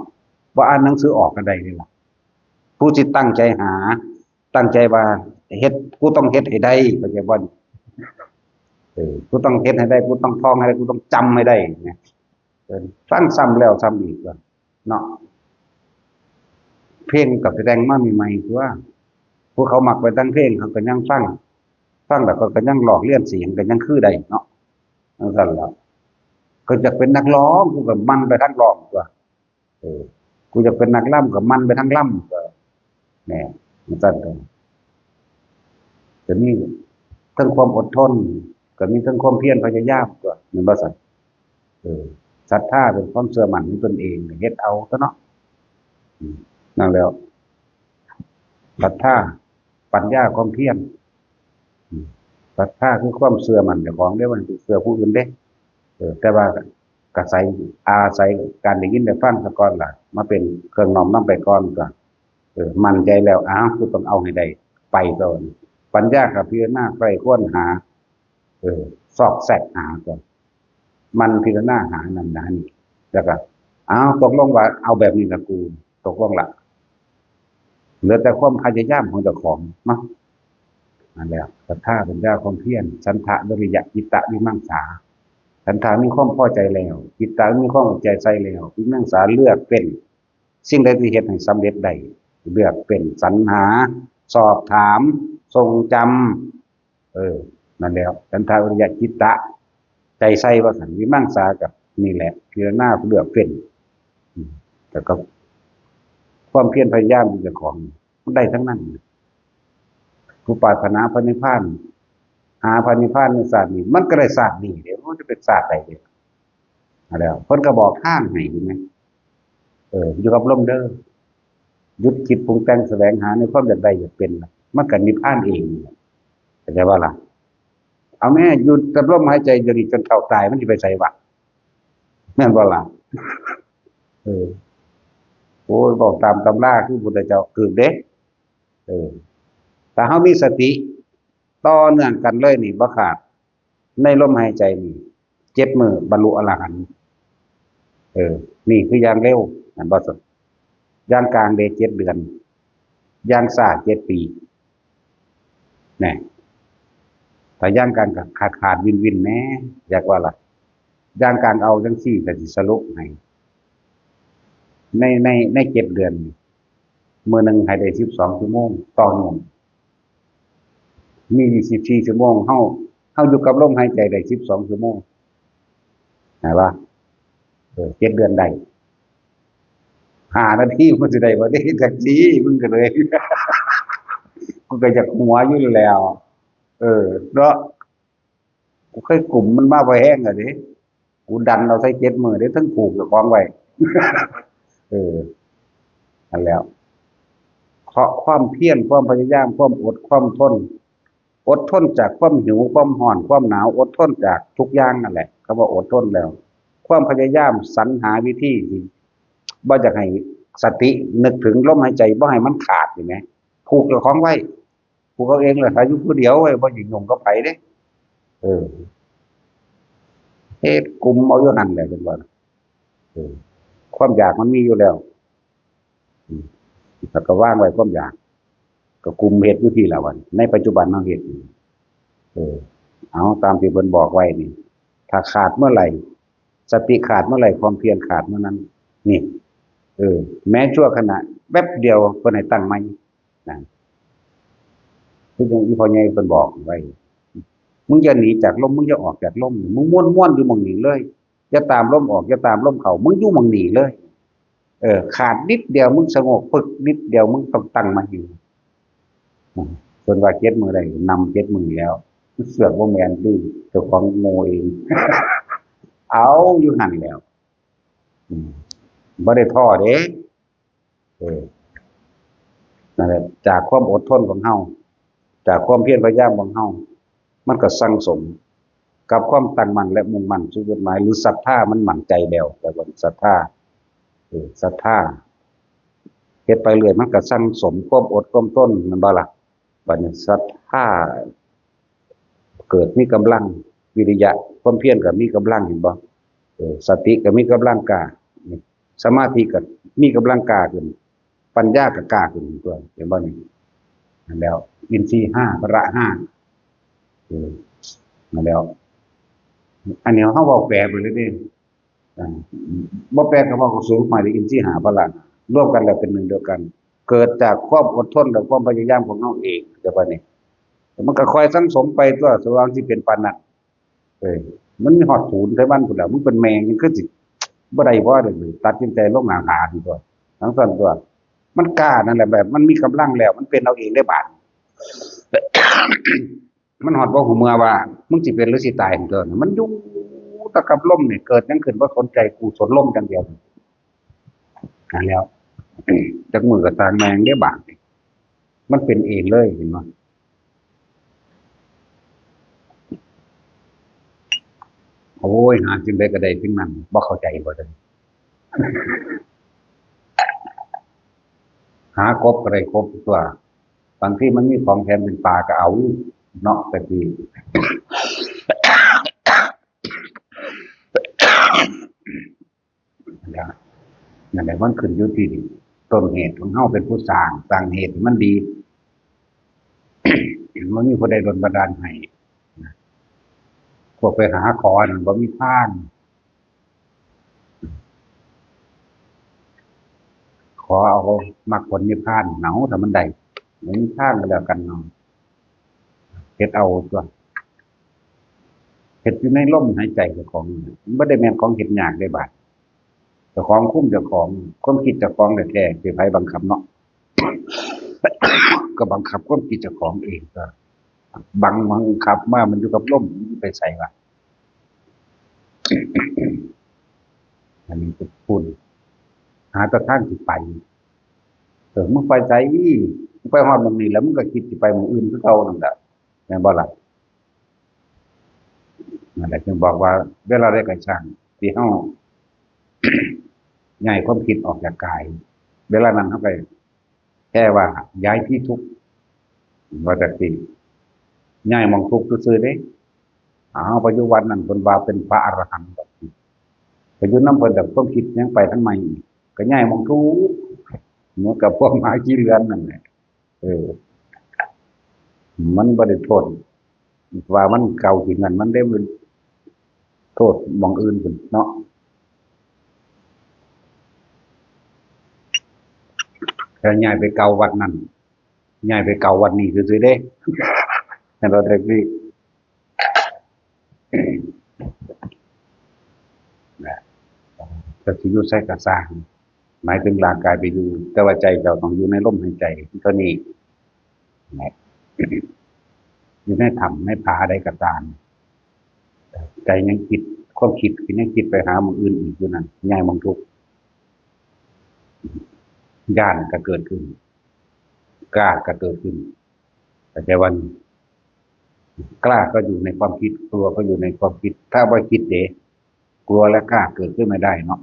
บ่อ่านหนังสือออกก็ได้นี่ล่ะ ผู้ที่ตั้งใจหา ตั้งใจว่าเฮ็ด กูต้องเฮ็ดให้ได้ เข้าใจบ่ เออ กูต้องเฮ็ดให้ได้ กูต้องท่องให้ได้ กูต้องจำให้ได้นะ เออ ฟังซ้ำแล้วซ้ำอีกว่า เนาะ เพลงก็แต่งมาใหม่ๆ ตั๊ว ผู้เขามักไปทางเพลง เขาก็ยังฟัง ฟังแล้วก็ ก็ยังลอกเลียนเสียง ก็ยังคือได้เนาะ จั่งซั่นล่ะ ก็อยากเป็นนักร้อง กูก็หมั่นไปทางร้องตั๊ว เออ กูอยากเป็นนักรำ ก็หมั่นไปทางรำตั๊ว แหม จั่งซั่นตั๊ว ก็มีทั้งความอดทน ก็มีทั้งความเพียรพยายามตั๊ว แม่นบ่ซั่น เออ ศรัทธาเป็นความเชื่อมั่นของตนเอง เฮ็ดเอาตั๊วเนาะ อืม นั่นแหละ ศรัทธา ปัญญา ความเพียร อืม ศรัทธาคือความเชื่อมั่นเจ้าของเด้ บ่แม่นเชื่อผู้อื่นเด้ เออ แต่ว่าก็อาศัย อาศัยการได้ยินได้ฟังซะก่อนล่ะ มาเป็นเครื่องน้อมนำไปก่อนก็ เออ มั่นใจแล้ว อ้าว กูต้องเอาให้ได้ ไปก่อน ปัญญาก็พิจารณาใคร่ครวญหา เออ ซอกแซกหาก่อน มันพิจารณาหานั่นหานี่ แล้วก็ อ้าว ตกลงว่าเอาแบบนี้ล่ะกู ตกลงละ เหลือแต่ความพยายามของเจ้าของเนาะ นั่นแหละ ศรัทธา ปัญญา ความเพียร ฉันทะ วิริยะ จิตตะ วิมังสา ฉันทะ มีความพอใจแล้ว จิตตะ มีความเอาใจใส่แล้ว วิมังสา เลือกเป็น สิ่งใดที่เฮ็ดให้สำเร็จได้ เลือกเป็น สรรหา สอบถาม ทรงจำ เออ นั่นแหละ ฉันทะ วิริยะ จิตตะ ใจใส่ว่าซั่น วิมังสาก็นี่แหละ พิจารณาเลือกเป็น อืม แล้วก็ความเพียรพยายามของเจ้าของ มันได้ทั้งนั้น ผู้ปรารถนาพระนิพพาน หาพระนิพพานในชาตินี้ มันก็ได้ชาตินี้เด้ มันจะเป็นชาติใดเด้ นั่นแหละ เพิ่นก็บอกทางให้ เห็นไหม เออ อยู่กับลมเด้อ หยุดคิดปรุงแต่งแสวงหาในความอยากได้อยากเป็น มันก็นิพพานเอง เข้าใจบ่ล่ะ เอาแม่ อยู่กับลมหายใจเดี๋ยวนี้จนเฒ่าตาย มันสิไปไสวะ แม่นบ่ล่ะ เออ โอ้ย บอกตามตำราคือพุทธเจ้า ถูกเด้ เออ ถ้าเฮามีสติต่อเนื่องกันเลยนี่ บ่ขาด ในลมหายใจนี่ เจ็ดมื้อบรรลุอรหันต์ เออ นี่คืออย่างเร็ว แม่นบ่ซั่น อย่างกลางได้เจ็ดเดือน อย่างช้าเจ็ดปี แหน่ ถ้าอย่างกลางก็ขาดขาดวินวินแหน่ อยากว่าล่ะ อย่างกลางเอาจังซี่ก็สิสรุปให้ ใน ใน ในเจ็ดเดือนนี่ มื้อหนึ่งให้ได้สิบสองชั่วโมงต่อเนื่อง มียี่สิบสี่ชั่วโมง เฮา เฮาอยู่กับลมหายใจได้สิบสองชั่วโมง เห็นปะ เออ เจ็ดเดือนได้ ห้านาทีมันสิได้บ่ได้จักที มึงก็เลย กูก็อยากหัวอยู่แล้ว เออ เนาะ กูเคยกลุ่มมันมาบ่แห้งอะเด้ กูดันเอาใส่เจ็ดมื้อเด้ ทั้งผูกเจ้าของไว้ เออ นั่นแหล้ว เพราะความเพียร ความพยายาม ความอด ความทน อดทนจากความหิว ความร้อน ความหนาว อดทนจากทุกอย่างนั่นแหละ คำว่าอดทนแล้ว ความพยายามสรรหาวิธีที่บ่อยากให้สตินึกถึงลมหายใจ บ่ให้มันขาด เห็นไหม ผูกเจ้าของไว้ ผูกเอาเองแหละ ถ้าอยู่ผู้เดียวไว้ บ่อยากยุ่งกับไผเด้ เออ เฮ็ดกลุ่มเอาอยู่หั่นแหละ เป็นว่า เออ ความอยากมันมีอยู่แล้ว อืม แล้วก็วางไว้ความอยาก ก็กลุ่มเฮ็ดอยู่ที่ละวัน ในปัจจุบันเฮาเฮ็ดอยู่ เออ เอาตามที่เพิ่นบอกไว้นี่ ถ้าขาดเมื่อไหร่ สติขาดเมื่อไหร่ ความเพียรขาดเมื่อนั้น นี่ เออ แม้ชั่วขณะ แป๊บเดียวเพิ่นให้ตั้งใหม่ นะ คือจั่งอีพ่อใหญ่เพิ่นบอกไว้ มึงอย่าหนีจากลม มึงอย่าออกจากลม มึงม่วนๆอยู่หม่องนี้เลย อย่าตามลมออก อย่าตามลมเข้า มึงอยู่หม่องนี้เลย เออ ขาดนิดเดียว มึงสงบปึกนิดเดียว มึงต้องตั้งมาอยู่ อืม เพิ่นว่าเจ็ดมื้อได้ นำเจ็ดมื้อแล้ว เสือกบ่แม่นติ เจ้าของโง่เอง เอาอยู่หั่นแหล้ว อืม บ่ได้ท้อเด้ เออ นั่นแหละ จากความอดทนของเฮา จากความเพียรพยายามของเฮา มันก็สั่งสมกับความตั้งมั่นและมุ่งมั่นสู่จุดหมาย หรือศรัทธา มันมั่นใจแล้ว แต่ว่าศรัทธา เออ ศรัทธา เฮ็ดไปเรื่อย มันก็สั่งสมความอดความทน แม่นบ่ล่ะ บัดนี้ศรัทธาเกิดมีกำลัง วิริยะ ความเพียรก็มีกำลัง เห็นบ่ เออ สติก็มีกำลังกล้า นี่ สมาธิก็มีกำลังกล้าขึ้น ปัญญาก็กล้าขึ้นตัว เห็นบ่นี่ นั่นแล้ว อินทรีย์ห้า พละห้า เออ นั่นแล้ว อันนี้เฮาเว้าแปลไปเลยเด้ อ่า บ่แปลก็เว้าก็สูง หมายถึงอินทรีย์ห้าพละ รวมกันแล้วเป็นหนึ่งเดียวกัน เกิดจากความอดทนและความพยายามของเฮาเอง แต่ว่านี่ มันก็ค่อยสั่งสมไปตัว สว่างสิเป็นปานนั้น เออ มันมีฮอดศูนย์ไทมันพุ้นแหล้ว มึงเป็นแม่งยังคือสิบ่ได้บ่เด้อ ตัดสินใจลงหน้าผาดีกว่า ทั้งสั้นตัว มันกล้านั่นแหละ แบบมันมีกำลังแล้ว มันเป็นเอาเองได้บาด มันฮอดบ่ฮู้เมื่อว่า มึงสิเป็นหรือสิตายของเธอน่ะ มันอยู่แต่กับลมนี่ เกิดหยังขึ้นบ่สนใจ กูสนลมอย่างเดียว นั่นแล้ว จักมื้อก็ตางแม่งเด้บาดนี่ มันเป็นเองเลย เห็นบ่ โอ้ย หาสิ่งใดก็ได้สิ่งนั้น บ่เข้าใจบ่เด้อ หากบก็ได้กบตัว บางทีมันมีของแถมเป็นปลาก็เอา เนาะ แต่ที่ นั่นแหละ นั่นแหละ มันขึ้นอยู่ที่ต้นเหตุของเฮาเป็นผู้สร้าง สร้างเหตุให้มันดี มันมีผู้ใดดลบันดาลให้ พวกไปหาขอนั่นบ่มีทาง ขอเอามรรคผลนิพพานเนาะ ถ้ามันได้ บ่มีทางก็แล้วกันเนาะ เฮ็ดเอาตัว เฮ็ดอยู่ในลมหายใจเจ้าของนี่ มันบ่ได้แม่นของเฮ็ดยากเด้บาด เจ้าของคุมเจ้าของ ความคิดเจ้าของแท้ๆ สิไผบังคับเนาะ ก็บังคับความคิดเจ้าของเองตัว บัง บังคับมา มันอยู่กับลม มันไปไสวะ อันนี้ก็พูด หาแต่ทางสิไป เออ มึงไปไส มึงไปฮอดหม่องนี้แล้ว มึงก็คิดสิไปหม่องอื่นคือเก่านั่นแหละ แม่นบ่ล่ะ นั่นแหละ จึงบอกว่า เวลาใดก็ช่าง ที่เฮา ย้ายความคิดออกจากกาย เวลานั้นเฮาก็แค่ว่าย้ายที่ทุกข์ ว่าจั่งซี้ ย้ายหม่องทุกข์ซื่อๆเด้ อ้าว ไปอยู่วัดนั่นเพิ่นว่าเป็นพระอรหันต์ ไปอยู่นำเพิ่น แต่ความคิดยังไปทางใหม่อีก ก็ย้ายหม่องทุกข์ เหมือนกับพวกหมาขี้เลือนนั่นแหละ เออ มันบ่ได้โทษ ว่ามันเก่าขี้เหือนมันได้ มันโทษหม่องอื่นพุ้นเนาะ แค่ย้ายไปเก่าวัดนั่น ย้ายไปเก่าวัดนี้ซื่อๆเด้ ให้เราได้รีบ นะ ก็สิอยู่ไสก็ซ่าง หมายถึงร่างกายไปอยู่ แต่ว่าใจเจ้าต้องอยู่ในลมหายใจเท่านี้ นะ อยู่ในถ้ำในผาใดก็ตาม ใจยังคิด ความคิดก็ยังคิดไปหาหม่องอื่นอีกอยู่นั่น ย้ายหม่องทุกข์ ย้านก็เกิดขึ้น กล้าก็เกิดขึ้น แต่ว่า กล้าก็อยู่ในความคิด กลัวก็อยู่ในความคิด ถ้าบ่คิดเด้ กลัวและกล้าเกิดขึ้นไม่ได้เนาะ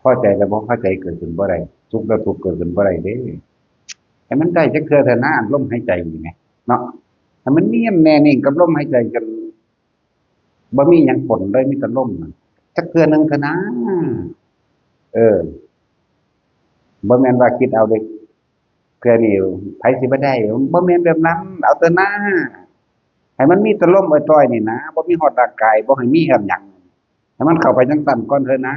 พอใจและบ่พอใจเกิดขึ้นบ่ได้ สุขและทุกข์เกิดขึ้นบ่ได้เด้ ให้มันได้จักเทื่อเถอะนะ ลมหายใจนี่แหมเนาะ ให้มันเนียนแน่นิ่งกับลมหายใจ จนบ่มีหยังปนเลย มีแต่ลมน่ะ จักเทื่อหนึ่งเถอะนะ เออ บ่แม่นว่าคิดเอาเด้ เทื่อนี้ไผสิบ่ได้ บ่แม่นแบบนั้น เอาเถอะนะ ให้มันมีแต่ลมอ่อยๆนี่นะ บ่มีฮอดร่างกาย บ่ให้มีฮอดหยัง ให้มันเข้าไปจั่งซั้นก่อนเถอะนะ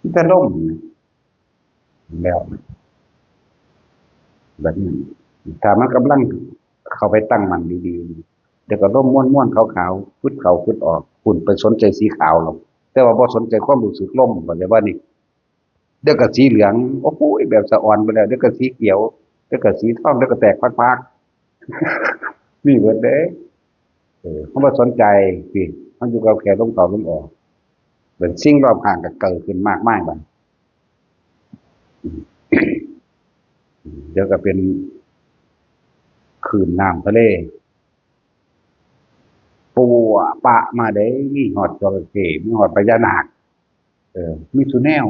มีแต่ลม แล้ว แบบนี้ ถ้ามันกำลังเข้าไปตั้งมั่นดีๆ เดี๋ยวก็ลมม้วนๆขาวๆ ฟึดเข้าฟึดออก คุณไปสนใจสีขาวหรอก แต่ว่าบ่สนใจความรู้สึกลม เข้าใจบ่นี่ เดี๋ยวก็สีเหลือง โอ้โห แบบสะออนไปแล้ว เดี๋ยวก็สีเขียว เดี๋ยวก็สีทอง เดี๋ยวก็แตกพักๆ นี่เบิดเด้ เออ เฮาบ่สนใจ สิ เฮาอยู่กับแค่ลมเข้าลมออก เป็นสิ่งรอบข้างก็เกิดขึ้นมากมายบัด เดี๋ยวก็เป็นคลื่นน้ำทะเล ปัวปะมาเด้ มีฮอดจระเข้ มีฮอดพญานาค เออ มีซุแนว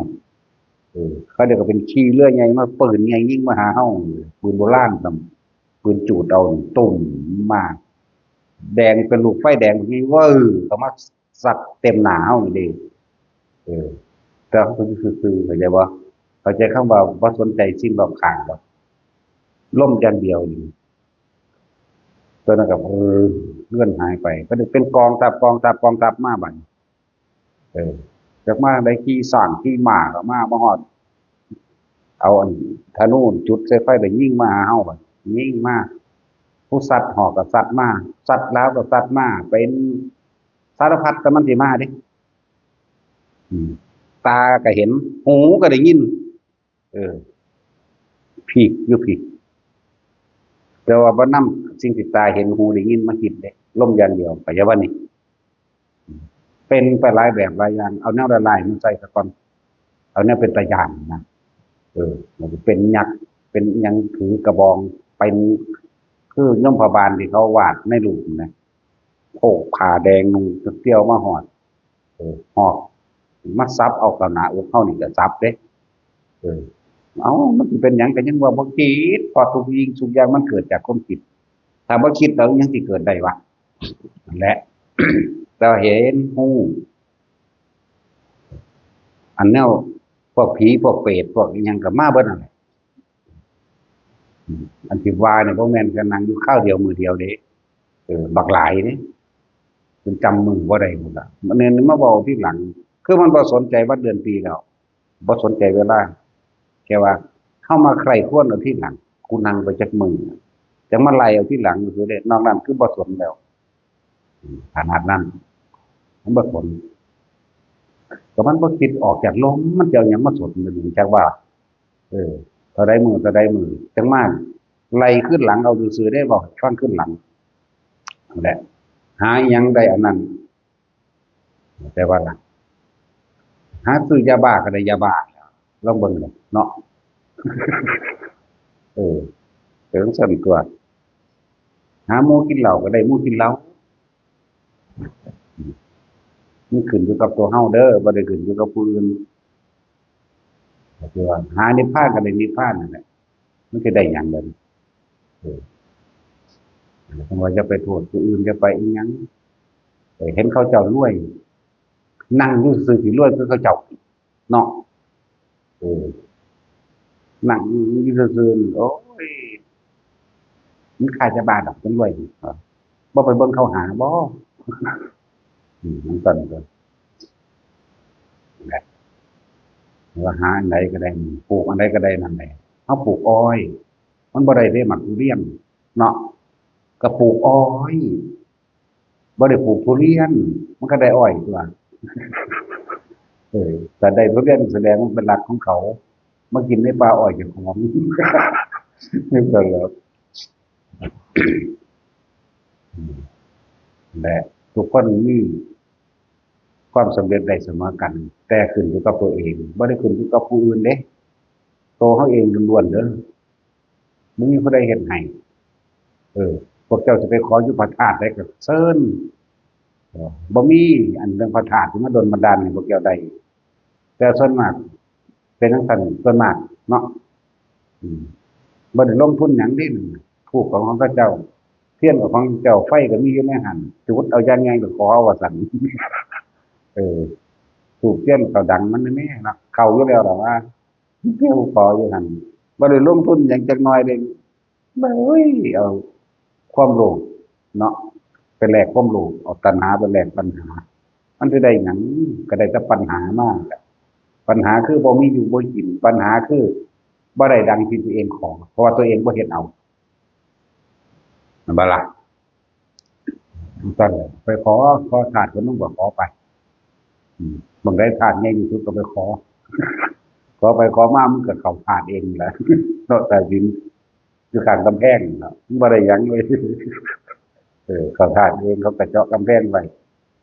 เออ เขาเรียกว่าเป็นขี่เรือใหญ่มา ปืนใหญ่ยิงมาหาเฮา ปืนโบราณนำ ปืนจูดเอานี่ ตุ้มมา แดงเป็นลูกไฟแดงแบบนี้ เว้อ เข้ามาซัดเต็มหน้าเฮานี่เด้ เออ แต่เขาก็ซื่อๆ เข้าใจบ่ เข้าใจคำว่าบ่สนใจสิ่งรอบข้างบ่ ลมอย่างเดียวนี่ ตัวนั้นก็ เออ เลือนหายไป ก็ได้เป็นกองทัพ กองทัพ กองทัพมาบัดนี้ เออ จักมาได้ขี่ช้างขี่ม้าก็มา มาฮอด เอาอันธนูจุดใส่ไฟแล้วยิงมาหาเฮาบัด ยิงมา ผู้สัตว์หอกก็สัตว์มา สัตว์ลาวก็สัตว์มา เป็นสารพัดแต่มันสิมาเด้ อืม ตาก็เห็น หูก็ได้ยิน เออ พีกอยู่พีก แต่ว่าบ่นำสิ่งที่ตาเห็นหูได้ยินมาคิดเด้ ลมอย่างเดียว เข้าใจบ่นี่ เป็นไปหลายแบบหลายอย่าง เอาแนวร้ายๆมาใส่ซะก่อน เอาแนวเป็นตาย้านนะ เออ มันจะเป็นยักษ์ เป็นหยังถือกระบอง เป็น คือยมพบาลที่เขาวาดในรูปนะ โพกผ้าแดงนุ่งเตี้ยวมาฮอด เออ ฮอด มาสับเอาเข้าหน้าอกเฮานี่ก็สับเด้ เออ เอ้า มันสิเป็นหยังก็ยังว่าบ่คิด เพราะทุกสิ่งทุกอย่างมันเกิดจากความคิด ถ้าบ่คิดแล้วอิหยังสิเกิดได้วะ นั่นแหละ แต่ว่าเห็นฮู้ อันแนวพวกผีพวกเปรตพวกอิหยังก็มาเบิดนั่นแหละ อืม อันที่ว่าเนี่ยบ่แม่นแค่นั่งอยู่คราวเดียวมื้อเดียวเด้ เออ บักหลายเด้ จนจำมื้อบ่ได้พุ้นล่ะ มันเนี่ยมาเว้าทีหลัง คือมันบ่สนใจวันเดือนปีแล้ว บ่สนใจเวลา แค่ว่าเฮามาใคร่ครวญเอาทีหลัง กูนั่งไปจักมื้อ จั่งมาไล่เอาทีหลังซื่อๆเด้ นอกนั้นคือบ่สนแล้ว อืม ขนาดนั้น มันบ่สน ก็มันบ่คิดออกจากลม มันจะเอาหยังมาสน มันจักว่า เออ เท่าใดมื้อ เท่าใดมื้อ จั่งมาไล่คืนหลังเอาซื่อๆเด้ เว้าให้ฟังคืนหลัง นั่นแหละ หาอิหยังได้อันนั้น แต่ว่าล่ะ หาซื้อยาบ้าก็ได้ยาบ้าแล้ว ลองเบิ่งเนาะ เออ เป็นจั่งซั้นตั๊ว หาหมู่กินเหล้าก็ได้หมู่กินเหล้า มันขึ้นอยู่กับตัวเฮาเด้อ บ่ได้ขึ้นอยู่กับผู้อื่น ก็คือว่าหานิพพานก็ได้นิพพานนั่นแหละ มันสิได้หยังเด้อ เออ เพิ่นว่าอย่าไปโทษผู้อื่น อย่าไปอิหยัง เออ เห็นเขาเจ้ารวย นั่งอยู่ซื่อๆสิรวยคือเขาเจ้า เนาะ เออ นั่งอยู่ซื่อๆ โอ้ย มันค่าจะบาดอกจังเลย บ่ไปเบิ่งเขาหาบ่ อืม มันสั่นก็ ว่าหาอันใดก็ได้ ปลูกอันใดก็ได้นั่นแหละ เฮาปลูกอ้อย มันบ่ได้เด้หมากทุเรียน เนาะ ก็ปลูกอ้อย บ่ได้ปลูกทุเรียน มันก็ได้อ้อยตัว เออ แต่ได้ทุเรียนแสดงว่าเป็นรักของเขา มากินในป่าอ้อยเจ้าของ นี่ก็แล้ว และทุกคนมีความสำเร็จได้เสมอกัน แต่ขึ้นอยู่กับตัวเอง บ่ได้ขึ้นอยู่กับผู้อื่นเด้ ตัวเขาเองล้วนๆเด้อ บ่มีผู้ใดเฮ็ดให้ เออ พวกเจ้าสิไปขออยู่พระธาตุใดก็เชิญ เออ บ่มีอันเรื่องพระธาตุที่มาดลบันดาลให้พวกเจ้าได้ แต่ส่วนมาก เป็นจั่งซั้นส่วนมากเนาะ อืม บ่ได้ลงทุนหยังเด้ ธูปของเขาเจ้า เทียนของเขาเจ้า ไฟก็มีอยู่ในหั่น จุดเอาอย่างไงก็ขอเอาว่าซั่น เออ ธูปเทียนเขาดังมันแน่เนาะ เข้าอยู่แล้วล่ะว่า เที่ยวขออยู่หั่น บ่ได้ลงทุนหยังจักหน่อยเด้ เบ้ย เอาความโลภเนาะ ไปแลกความโลภ เอาตัณหาไปแลกปัญหา มันสิได้หยัง ก็ได้แต่ปัญหามา ปัญหาคือบ่มีอยู่บ่กิน ปัญหาคือบ่ได้ดังที่ตัวเองขอ เพราะว่าตัวเองบ่เฮ็ดเอา แม่นบ่ล่ะ? ซั่นแหละ ไปขอ ขอธาตุคนหนึ่งก็ขอไป อืม บางได้ธาตุใหญ่ที่สุดก็ไปขอ ขอไปขอมามันก็เข้าธาตุเองแหละ เนาะ ใต้ดิน อยู่ข้างกำแพงเนาะ มันบ่ได้หยังเลย เออ เข้าธาตุเอง เขาก็เจาะกำแพงไว้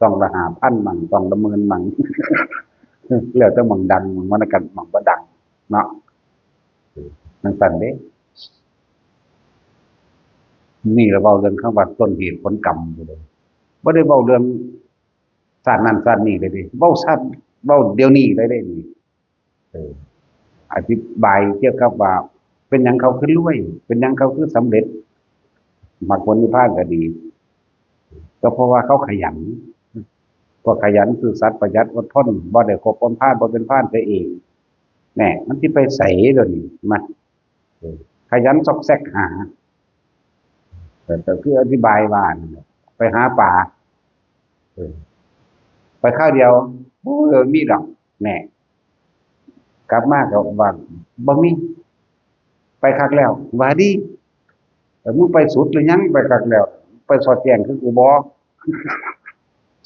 ต้องละห้าพันมั่ง ต้องละหมื่นมั่ง แล้วแต่หม่องดัง หม่องมันกัน หม่องบ่ดัง เนาะ เออ จั่งซั้นเด้ นี่ละเว้าเรื่องคำว่าต้นเหตุผลกรรมอยู่เลย บ่ได้เว้าเรื่องชาตินั้นชาตินี้เลยเด้ เว้าชาติ เว้าเดี๋ยวนี้เลยเด้นี่ เออ อธิบายเกี่ยวกับว่า เป็นหยังเขาคือรวย เป็นหยังเขาคือสำเร็จ มรรคผลนิพพานก็ดี ก็เพราะว่าเขาขยัน พวกขยัน ซื่อสัตย์ ประหยัด อดทน บ่ได้คบคนพาล บ่เป็นพาลเสียเอง แน่ มันสิไปไสเดี๋ยวนี้ มา เออ ขยันซอกแซกหา เออ ก็คืออธิบายว่านั่นแหละ ไปหาปลา เออ ไปคราวเดียว โอ้ย มีดอก แน่ กลับมาก็ว่า บ่มี ไปคักแล้ว ว่าดี เออ มึงไปสุดหรือยัง ไปคักแล้ว ไปสอดแจ้งคือกูบ่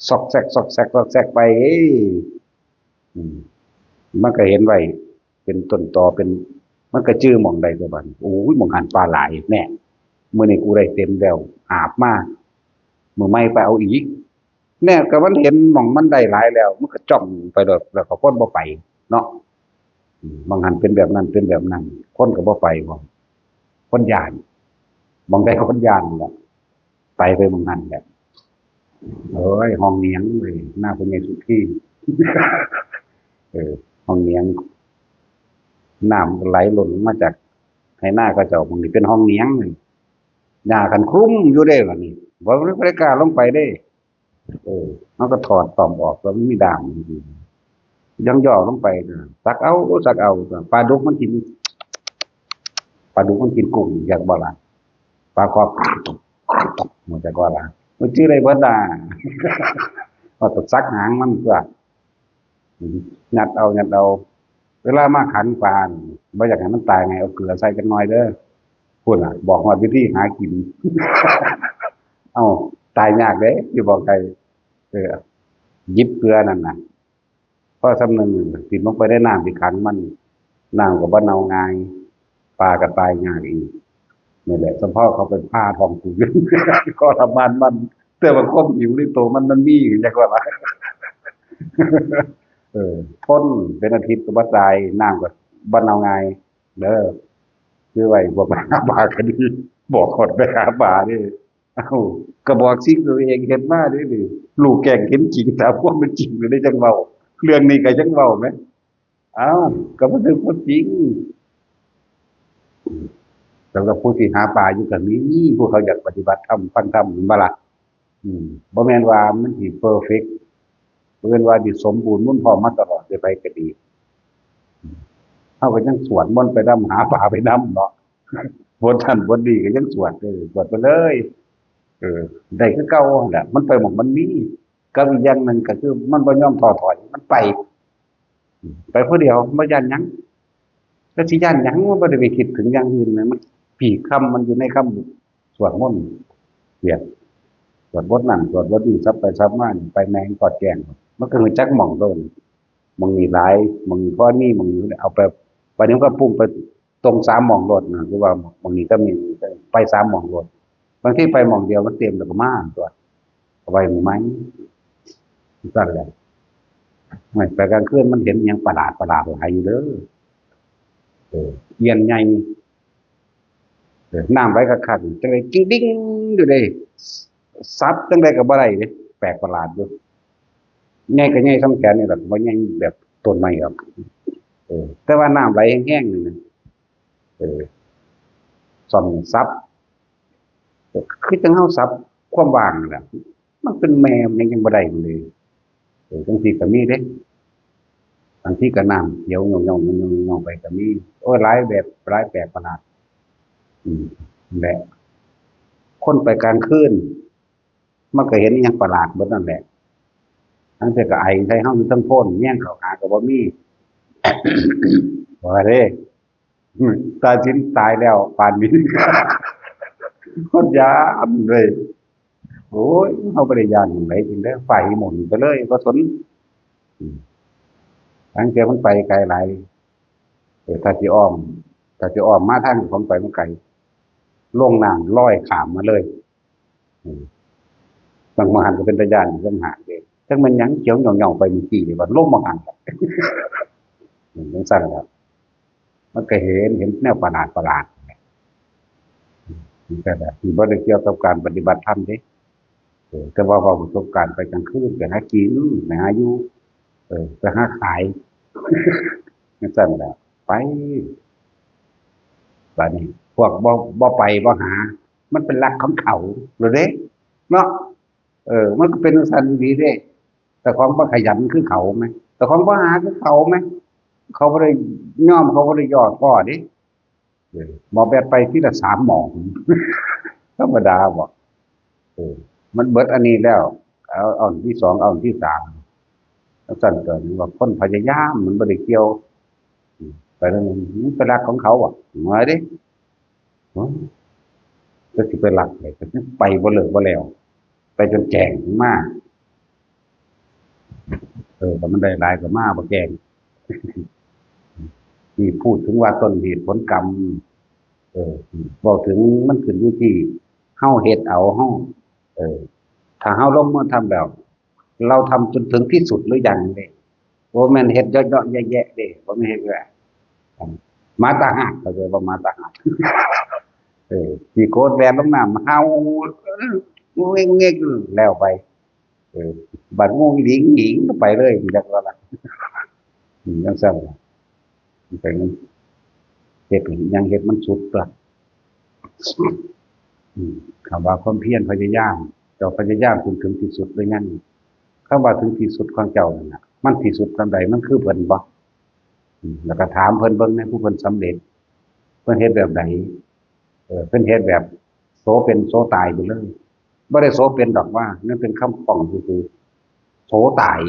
ซอกแซก ซอกแซก ซอกแซกไป เอ้ย อืม มันก็เห็นไว้ เป็นต้นตอ เป็น มันก็จื่อหม่องได้ตัวบัดนี้ โอ้ย หม่องหั่นปลาหลาย แน่ มื้อนี้กูได้เต็มแล้ว หาบมา มื้อใหม่ไปเอาอีก แน่ ก็มันเห็นหม่องมันได้หลายแล้ว มันก็จ้องไปโลด แล้วก็คนบ่ไปเนาะ อืม หม่องหั่นเป็นแบบนั้น เป็นแบบนั้น คนก็บ่ไป บ่ คนย้าน หม่องใดคนย้านแหละ ไป ไปหม่องหั่นแหละ โอ้ย ห้องเหนียงเว้ย หน้าพ่อใหญ่สุธี เออ ห้องเหนียง น้ำก็ไหลหล่นลงมาจากไฮ่นาเขาเจ้า หม่องนี้เป็นห้องเหนียงเลย หญ้าคันคลุมอยู่เด้ บัดนี้ บ่ได้กล้าลงไปเด้ เออ มันก็ถอดตอมออก แล้วมันมีด้ามอยู่ ย่องย่อลงไปนะ สักเอา สักเอา ปลาดุกมันกิน ปลาดุกมันกินกุ้ง อยากบ่ล่ะ ปลาคอ มันจะก็ล่ะ มันจื้อได้เบิดล่ะ ก็ต้องสักหางมันตัว อืม ยัดเอา ยัดเอา เวลามาขังปลานี่ บ่อยากให้มันตายไง เอาเกลือใส่จักหน่อยเด้อ พู้นน่ะ บอกฮอดวิธีหากิน เอ้า ตายยากเด้ สิบอกให้ เออ หยิบเกลือนั่นน่ะ พอส่ำหนึ่ง ถิ่มลงไปในน้ำที่ขังมัน น้ำก็บ่เน่าง่าย ปลาก็ตายยากอีก นี่แหละ สมพอเขาไปผ่าท้องกู ทรมานมัน แต่ว่าความหิวในตัวมัน มันมีอยู่จักว่าล่ะ เออ ทนเป็นอาทิตย์ก็บ่ตาย น้ำก็บ่เน่าง่าย เด้อ คือไว้พวกไปหาปลาก็ดี บอกคนไปหาปลานี่ เอ้า ก็บอกสิ่งตัวเองเฮ็ดมาเด้นี่ ลูกแกล้งเห็นจริง ตามความเป็นจริงอยู่ได้จังเว้า เรื่องนี้ก็จังเว้าแหม เอ้า ก็มันเป็นความจริง สำหรับผู้ที่หาปลาอยู่ก็มี ผู้เขาอยากปฏิบัติธรรม ฟังธรรม แม่นบ่ล่ะ? อืม บ่แม่นว่ามันสิเพอร์เฟกต์ บ่แม่นว่าสิสมบูรณ์ มันพร้อมมาตลอด เด้ ไปก็ดี เฮาก็ยังสวดมนต์ไปนำ หาปลาไปนำเนาะ บทนั้นบทนี้ก็ยังสวด เออ สวดไปเลย เออ ได้คือเก่าหั่นแหละ มันไปหม่องมันมี กับอีกอย่างหนึ่งก็คือมันบ่ยอมท้อถอย มันไป ไปผู้เดียว บ่ย้านหยัง แต่สิย้านหยัง มันบ่ได้ไปคิดถึงอย่างอื่นนะ มันปีกคำมันอยู่ในคำสวดมนต์ เสียง สวดบทนั้น สวดบทนี้ สับไปสับมา ไปแม่งกอดแกง มันก็รู้จักหม่องโดน หม่องนี้หลาย หม่องนี้พอมี หม่องนี้เอาไป บัดนี้มันก็พุ่งไปตรงสามหม่องโลดนะ คือว่าหม่องนี้ก็มี ไปสามหม่องโลด บางทีไปหม่องเดียวมันเต็มแล้วก็มาตัว เอาไว้หมู่ใหม่ ซั่นแหละ ไม่ ไปกลางคืนมันเห็นอิหยังประหลาดประหลาดหลายอยู่เด้อ เออ เอียนใหญ่ เออ น้ำไหลคักๆ จังได๋กิ้งดิ้งอยู่เด้ สับจังได๋ก็บ่ได้เด้ แปลกประหลาดอยู่ ใหญ่ก็ใหญ่ส่ำแขนนี่แหละ บ่ใหญ่แบบต้นไม้หรอก เออ แต่ว่าน้ำไหลแฮงๆ นี่นะ เออ ซ่อมสับ คือจั่งเฮาสับความว่างนั่นแหละ มันเป็นแม่มันยังบ่ได้เลย เออ จั่งซี้ก็มีเด้ บางทีก็น้ำเขียวหย่องๆๆๆไปก็มี โอ้ย หลายแบบ หลายแปลกประหลาด อืม นั่นแหละ คนไปกลางคืน มันก็เห็นอิหยังประหลาดเบิดนั่นแหละ ลางเทื่อก็ไอใส่เฮาอยู่เทิงโพน แยงเข้าหาก็บ่มี ว่าเด้ ตาสินตายแล้วปานนี้ คนย้านเลย โอ้ย เฮาบ่ได้ย้านหยังใด๋จริงเด้อ ไฟหมุนไปเลย บ่สน อืม ลางเทื่อมันไปไกลหลาย เออ ถ้าสิอ้อม ถ้าสิอ้อมมาทางของไปมันไกล ลงน้ำลอยข้ามมาเลย อืม บาง บางหันก็เป็นตาย้านอีกต่างหากเด้ จักแม่นหยังเขียวหย่องๆไปเมื่อกี้นี่ บัดลงบางหัน อืม จั่งซั้นล่ะ มันก็เห็น เห็นแนวประหลาดๆ นี่ก็แบบ ที่บ่ได้เกี่ยวกับการปฏิบัติธรรมเด้ เออ แต่ว่าเว้าประสบการณ์ไปกลางคืน ไปหากิน ไปหาอยู่ เออ ไปหาขาย จั่งซั้นล่ะ ไป บัดนี้ พวกบ่ บ่ไป บ่หา มันเป็นหลักของเขาแล้วเด้ เนาะ เออ มันก็เป็นจั่งซั้นอีหลีเด้ เจ้าของบ่ขยันคือเขาแหม เจ้าของบ่หาคือเขาแหม เขาบ่ได้ยอม เขาบ่ได้ย่อท้อเด้ เออ หมอแบดไปทีละสามหม่อง ธรรมดาบ่ เออ มันเบิดอันนี้แล้ว เอา เอาอันที่สอง เอาอันที่สาม จั่งซั้นก็ว่าคนพยายาม มันบ่ได้เกี่ยว อืม ไปแล้วมันเป็นหลักของเขาอะ ว่าเด้ โอ้ย จักสิไปหลักไผ ไปบ่เลิกบ่แล้ว ไปจนแจ้งมา เออ ถ้ามันได้หลายก็มาบ่แจ้ง นี่พูดถึงว่าต้นเหตุผลกรรม เออ เว้าถึงมันขึ้นอยู่ที่เฮาเฮ็ดเอา เฮา เออ ถ้าเฮาลงมือทำแล้ว เราทำจนถึงที่สุดหรือยังเด้ บ่แม่นเฮ็ดเยาะๆแยะๆเด้ บ่แม่นเฮ็ดแบบ หมาตาหัก เข้าใจบ่ หมาตาหัก เออ ขี้โคตรแล่นลงน้ำ เห่า เง็กๆ แล้วไป เออ บัดงูอีหลีหนีก็ไปเลย จั่งว่าล่ะ อืม จั่งซั้นล่ะ มันเป็น เฮ็ดหยังเฮ็ดมันสุดตัว อืม คำว่าความเพียรพยายาม เจ้าพยายามจนถึงที่สุดหรือยัง คำว่าถึงที่สุดของเจ้านั่นน่ะ มันที่สุดส่ำใด มันคือเพิ่นบ่ อืม แล้วก็ถามเพิ่นเบิ่งในผู้เพิ่นสำเร็จ เพิ่นเฮ็ดแบบใด เออ เพิ่นเฮ็ดแบบโสเป็นโสตายไปเลย บ่ได้โสเป็นดอกว่า นั่นเป็นคำป้องซื่อๆ โสตาย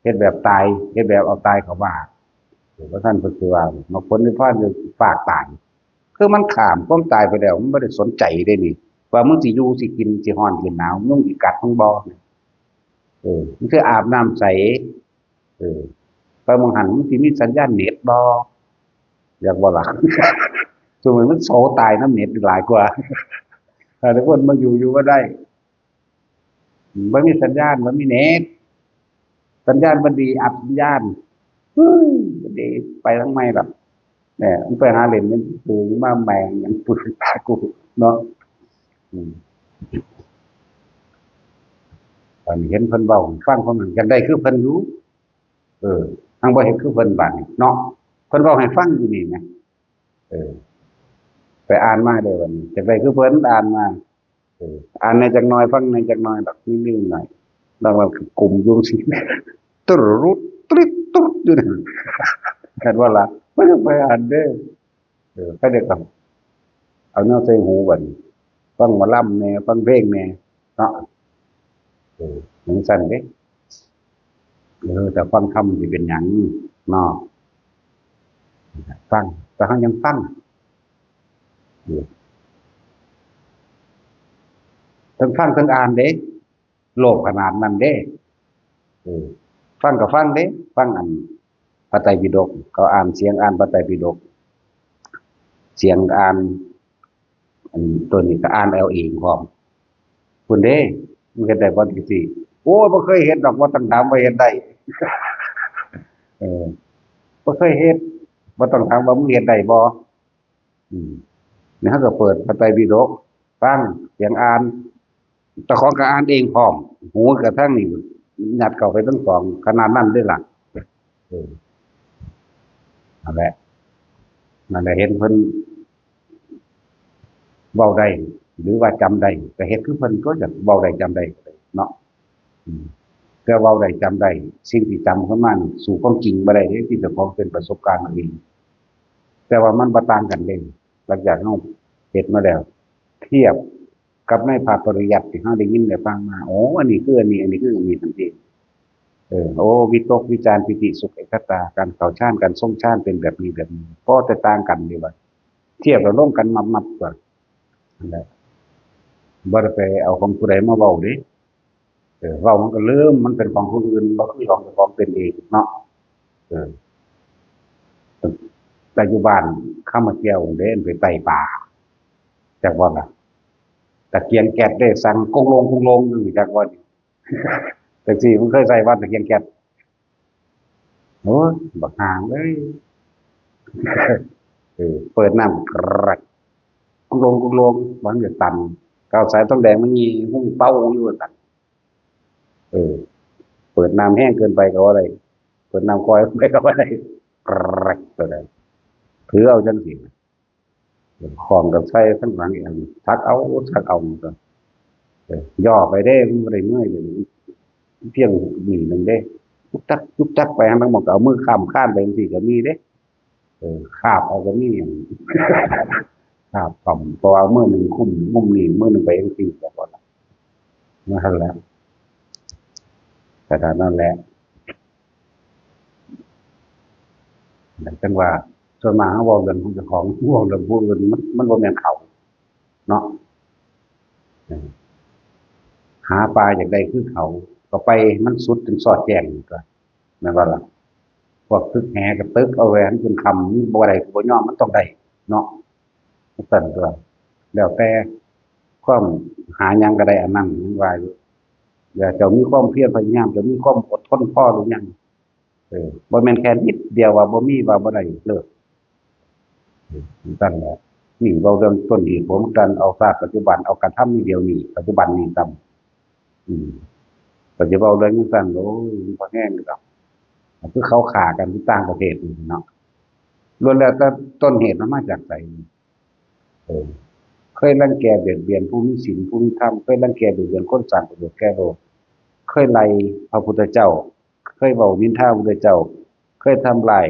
เฮ็ดแบบตาย เฮ็ดแบบเอาตายเข้าบ้าน เออ ว่าซั่นเพิ่นสิว่า มรรคผลนิพพานคือฟากตาย คือมันข้ามความตายไปแล้ว มันบ่ได้สนใจเด้นี่ ว่ามึงสิอยู่สิกิน สิร้อนสิหนาว ยุงสิกัดมึงบ่ เออ มึงสิอาบน้ำใส เออ ไปหม่องหั้นมึงสิมีสัญญาณเน็ตบ่ อยากบ่ล่ะ ซุมื้อมันโสตายนำเน็ตหลายกว่า ถ้าทุกคนมาอยู่ อยู่บ่ได้ บ่มีสัญญาณ บ่มีเน็ต สัญญาณบ่ดี อับสัญญาณ เฮ้ย บ่ดี ไปทางใหม่ดอก เนี่ย มึงไปหาเล่นมันคือมาแม่งหยัง ปึกตากู เนาะ อืม ตอนนี้เห็นเพิ่นเว้าให้ฟัง เพิ่นอยากได้คือเพิ่นอยู่ เออ หั้งบ่เฮ็ดคือเพิ่นบาดนี้เนาะ เพิ่นเว้าให้ฟังอยู่นี่นะ เออ ไปอ่านมาเด้อบัดนี้ อยากได้คือเพิ่น อ่านมา เออ อ่านแหน่จักหน่อย ฟังแหน่จักหน่อยดอก นิดๆหน่อยๆ แล้วมันก็กลุ่มอยู่จั่งซี้ ตรุดตริดตรุดอยู่นั่น เห็นบ่ล่ะ บ่อยากไปอ่านเด้อ เออ เขาเรียกว่า เอาแนวใส่หูบัดนี้ ฟังหมอลำแหน่ ฟังเพลงแหน่ เนาะ เออ จั่งซั้นเด้ เออ แต่ฟังธรรมสิเป็นหยังเนาะ ฟัง แต่เฮายังฟัง เออ ทั้งฟังทั้งอ่านเด้ โลภขนาดนั้นเด้ เออ ฟังก็ฟังเด้ ฟังอันพระไตรปิฎก เขาอ่านเสียงอ่านพระไตรปิฎก เสียงอ่าน อันตัวนี้ก็อ่านเอาเองพร้อม พุ้นเด้ มันเฮ็ดได้บ่จั่งซี้ โอ้ย บ่เคยเฮ็ดดอก บ่ต้องถามว่าเฮ็ดได้ เออ บ่เคยเฮ็ด บ่ต้องถามว่ามึงเฮ็ดได้บ่ อืม นี่เฮาก็เปิดพระไตรปิฎก ฟัง เสียงอ่าน เจ้าของก็อ่านเองพร้อม หูกับทางนี่ ยัดเข้าไปทั้งสอง ขนาดนั้นเลยล่ะ เออ นั่นแหละ นั่นแหละ เห็นเพิ่นเว้าได้ หรือว่าจำได้ ก็เฮ็ดคือเพิ่น ก็อยากเว้าได้จำได้เนาะ อืม แต่เว้าได้จำได้ สิ่งที่จำขึ้นมานี่สู้ความจริงบ่ได้เด้ ที่เจ้าของเป็นประสบการณ์เอาเอง แต่ว่ามันบ่ต่างกันเด้ หลังจากเฮาเฮ็ดมาแล้ว เทียบกับในพระปริยัติที่เฮาได้ยินได้ฟังมา โอ้ อันนี้คืออันนี้ อันนี้คืออันนี้ ทันที เออ โอ้ วิตกวิจารปีติสุขเอกคตา การเข้าฌาน การทรงฌานเป็นแบบนี้ แบบนี้ พอแต่ต่างกันนี่ว่า เทียบแล้วลงกันมับๆ กว่า นั่นแหละ บ่ได้ไปเอาของผู้ใดมาเว้าเด้ เออ เว้ามันก็ลืม มันเป็นของคนอื่น บ่คือของเจ้าของเป็นเองเนาะ เออ แต่อยู่บ้านคำมาแก้วเด้ ไปไต่ปลา จักว่าล่ะ ตะเกียงแก๊สเด้ สั่งกงลงกงลงอยู่ จักว่า จั่งซี้ มึงเคยใส่บ่ตะเกียงแก๊ส โอ้ย บักห่าเอ้ย เออ เปิดน้ำกรัก กงลงกงลง มันก็ตัน ก็เอาสายทองแดงมายี่หุ้มเป้าอยู่ตัน เออ เปิดน้ำแห้งเกินไปก็บ่ได้ เปิดน้ำค่อยไปก็บ่ได้ กรัก ตัวใด ถือเอาจั่งซี้ ของก็ใส่ข้างหลังอีกอัน ซักเอา ซักเอา มันก็ เออ ย่อไปเด้ มันบ่ได้เมื่อยเลย เพียงหวีหนึ่งเด้ จุกจัก จุกจักไป หั้นบางหม่องก็เอามือค้ำคานไปจั่งซี้ก็มีเด้ เออ คาบเอาก็มี คาบซ่อม เพราะว่ามือหนึ่งคุม มุมนี้ มือหนึ่งไปจั่งซี้ก็บ่ล่ะ นั่นแหละ ขนาดนั้นแหละ จั่งว่า ส่วนมากเฮาเว้าเรื่องของเจ้าของ เว้าเรื่องผู้อื่น มัน มันบ่แม่นเขา เนาะ เออ หาปลาอยากได้คือเขา ก็ไปมันสุดจนสอดแจ้งก็ แม่นบ่ล่ะ พวกตึกแหก็ตึกเอาไว้ให้มันจนค่ำ มันบ่ได้ก็บ่ยอม มันต้องได้ เนาะ จั่งซั้นตัว แล้วแต่ความหาหยังก็ได้อันนั้น ยังว่าอยู่ อย่า เจ้ามีความเพียรพยายาม เจ้ามีความอดทนพอหรือยัง เออ บ่แม่นแค่นิดเดียวว่าบ่มี ว่าบ่ได้ เลิก เออ จั่งซั้นแหละ นี่เว้าเรื่องต้นเหตุผลของการเอาชาติปัจจุบัน เอากระทำในเดี๋ยวนี้ ปัจจุบันนี้นำ อืม ปัจจุบันเรื่องจั่งซั้น โอ้ย มันบ่แฮงดอก คือเขาฆ่ากันที่ต่างประเทศนี่เนาะ ล้วนแล้วแต่ต้นเหตุมันมาจากไส เออ เคยรังแกเบียดเบียนผู้มีศีลผู้มีธรรม เคยรังแกเบียดเบียนคนสร้างประโยชน์แก่โลก เคยไล่พระพุทธเจ้า เคยเว้านินทาพระพุทธเจ้า เคยทำลาย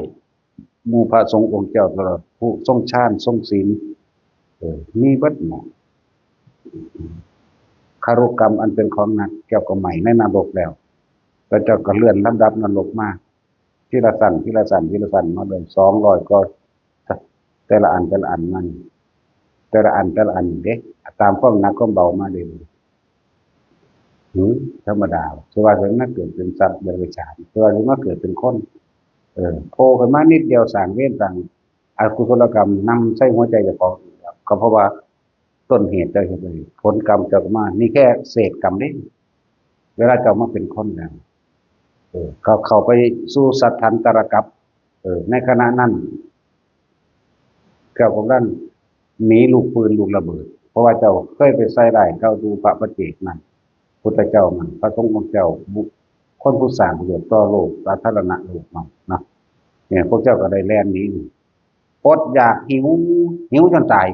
หมู่พระสงฆ์องค์เจ้า ตลอดผู้ทรงฌานทรงศีล เออ มีเบิดหมด คารุกรรมอันเป็นของหนัก เจ้าก็ไหม้ในนรกแล้ว พระเจ้าก็เลื่อนลำดับนรกมา ทีละชั้น ทีละชั้น ทีละชั้น มาเลย สองร้อยกว่า แต่ละอัน แต่ละอันมัน แต่ละอัน แต่ละอันเด้ ตามความหนักความเบามาเลย หือ ธรรมดา สิว่าสิมาเกิดเป็นสัตว์เดรัจฉาน สิว่าสิมาเกิดเป็นคน เออ โผล่ขึ้นมานิดเดียว สร้างเวรสร้างอกุศลกรรมนำใส่หัวใจเจ้าของอีกแล้ว ก็เพราะว่าต้นเหตุเจ้าเฮ็ดไว้ ผลกรรมเจ้าก็มา นี่แค่เศษกรรมเด้ เวลาเจ้ามาเป็นคนแล้ว เออ เขาเข้าไปสู่สัตถันตรกัป เออ ในขณะนั้น เจ้าของนั้นหนีลูกปืนลูกระเบิด เพราะว่าเจ้าเคยไปใส่ร้ายเขาดูพระปัจเจกนั้น พุทธเจ้ามัน พระสงฆ์องค์เจ้า บุ คนผู้สร้างประโยชน์ต่อโลก สาธารณะโลกมันนะ เนี่ย พวกเจ้าก็ได้แล่นหนี อดอยากหิว หิวจนตาย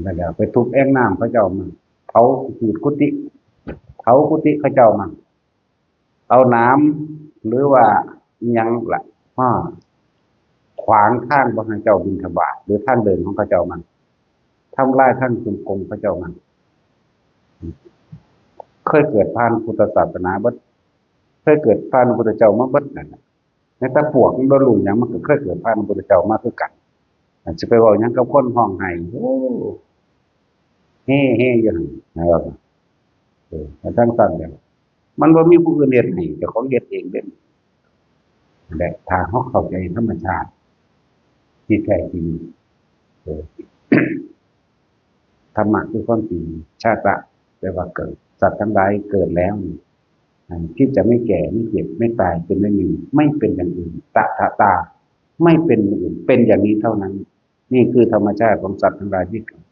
นั่นแหละ ไปทุบแอ่งน้ำพระเจ้ามัน เผากูดกุฏิ เผากุฏิพระเจ้ามัน เอาหนาม หรือว่าอิหยังล่ะ ผ้า ขวางทางบ่ให้เจ้าบิณฑบาต หรือทางเดินของเขาเจ้ามัน ทำลายทางจงกรมเขาเจ้ามัน เคยเกิดผ่านพุทธศาสนาเบิด เคยเกิดผ่านพระพุทธเจ้ามาเบิดนั่นน่ะ ในตะปวกมันบ่รู้หยัง มันก็เคยเกิดผ่านพระพุทธเจ้ามาคือกัน อันสิไปเว้าหยังกับคนฮ้องไห้ โอ้ เฮ้ เฮ้ อยู่หั่นนะครับ เออ มันจั่งซั่นแหละ มันบ่มีผู้อื่นเฮ็ดให้ เจ้าของเฮ็ดเองเด้ และถ้าเฮาเข้าใจธรรมชาติที่แท้จริง เออ ธรรมะคือความจริง ชาตะ แปลว่าเกิด สัตว์ทั้งหลายเกิดแล้ว อ่า ที่จะไม่แก่ ไม่เจ็บ ไม่ตาย เป็นไม่มี ไม่เป็นอย่างอื่น ตถาตา ไม่เป็นอย่างอื่น เป็นอย่างนี้เท่านั้น นี่คือธรรมชาติของสัตว์ทั้งหลายที่เกิด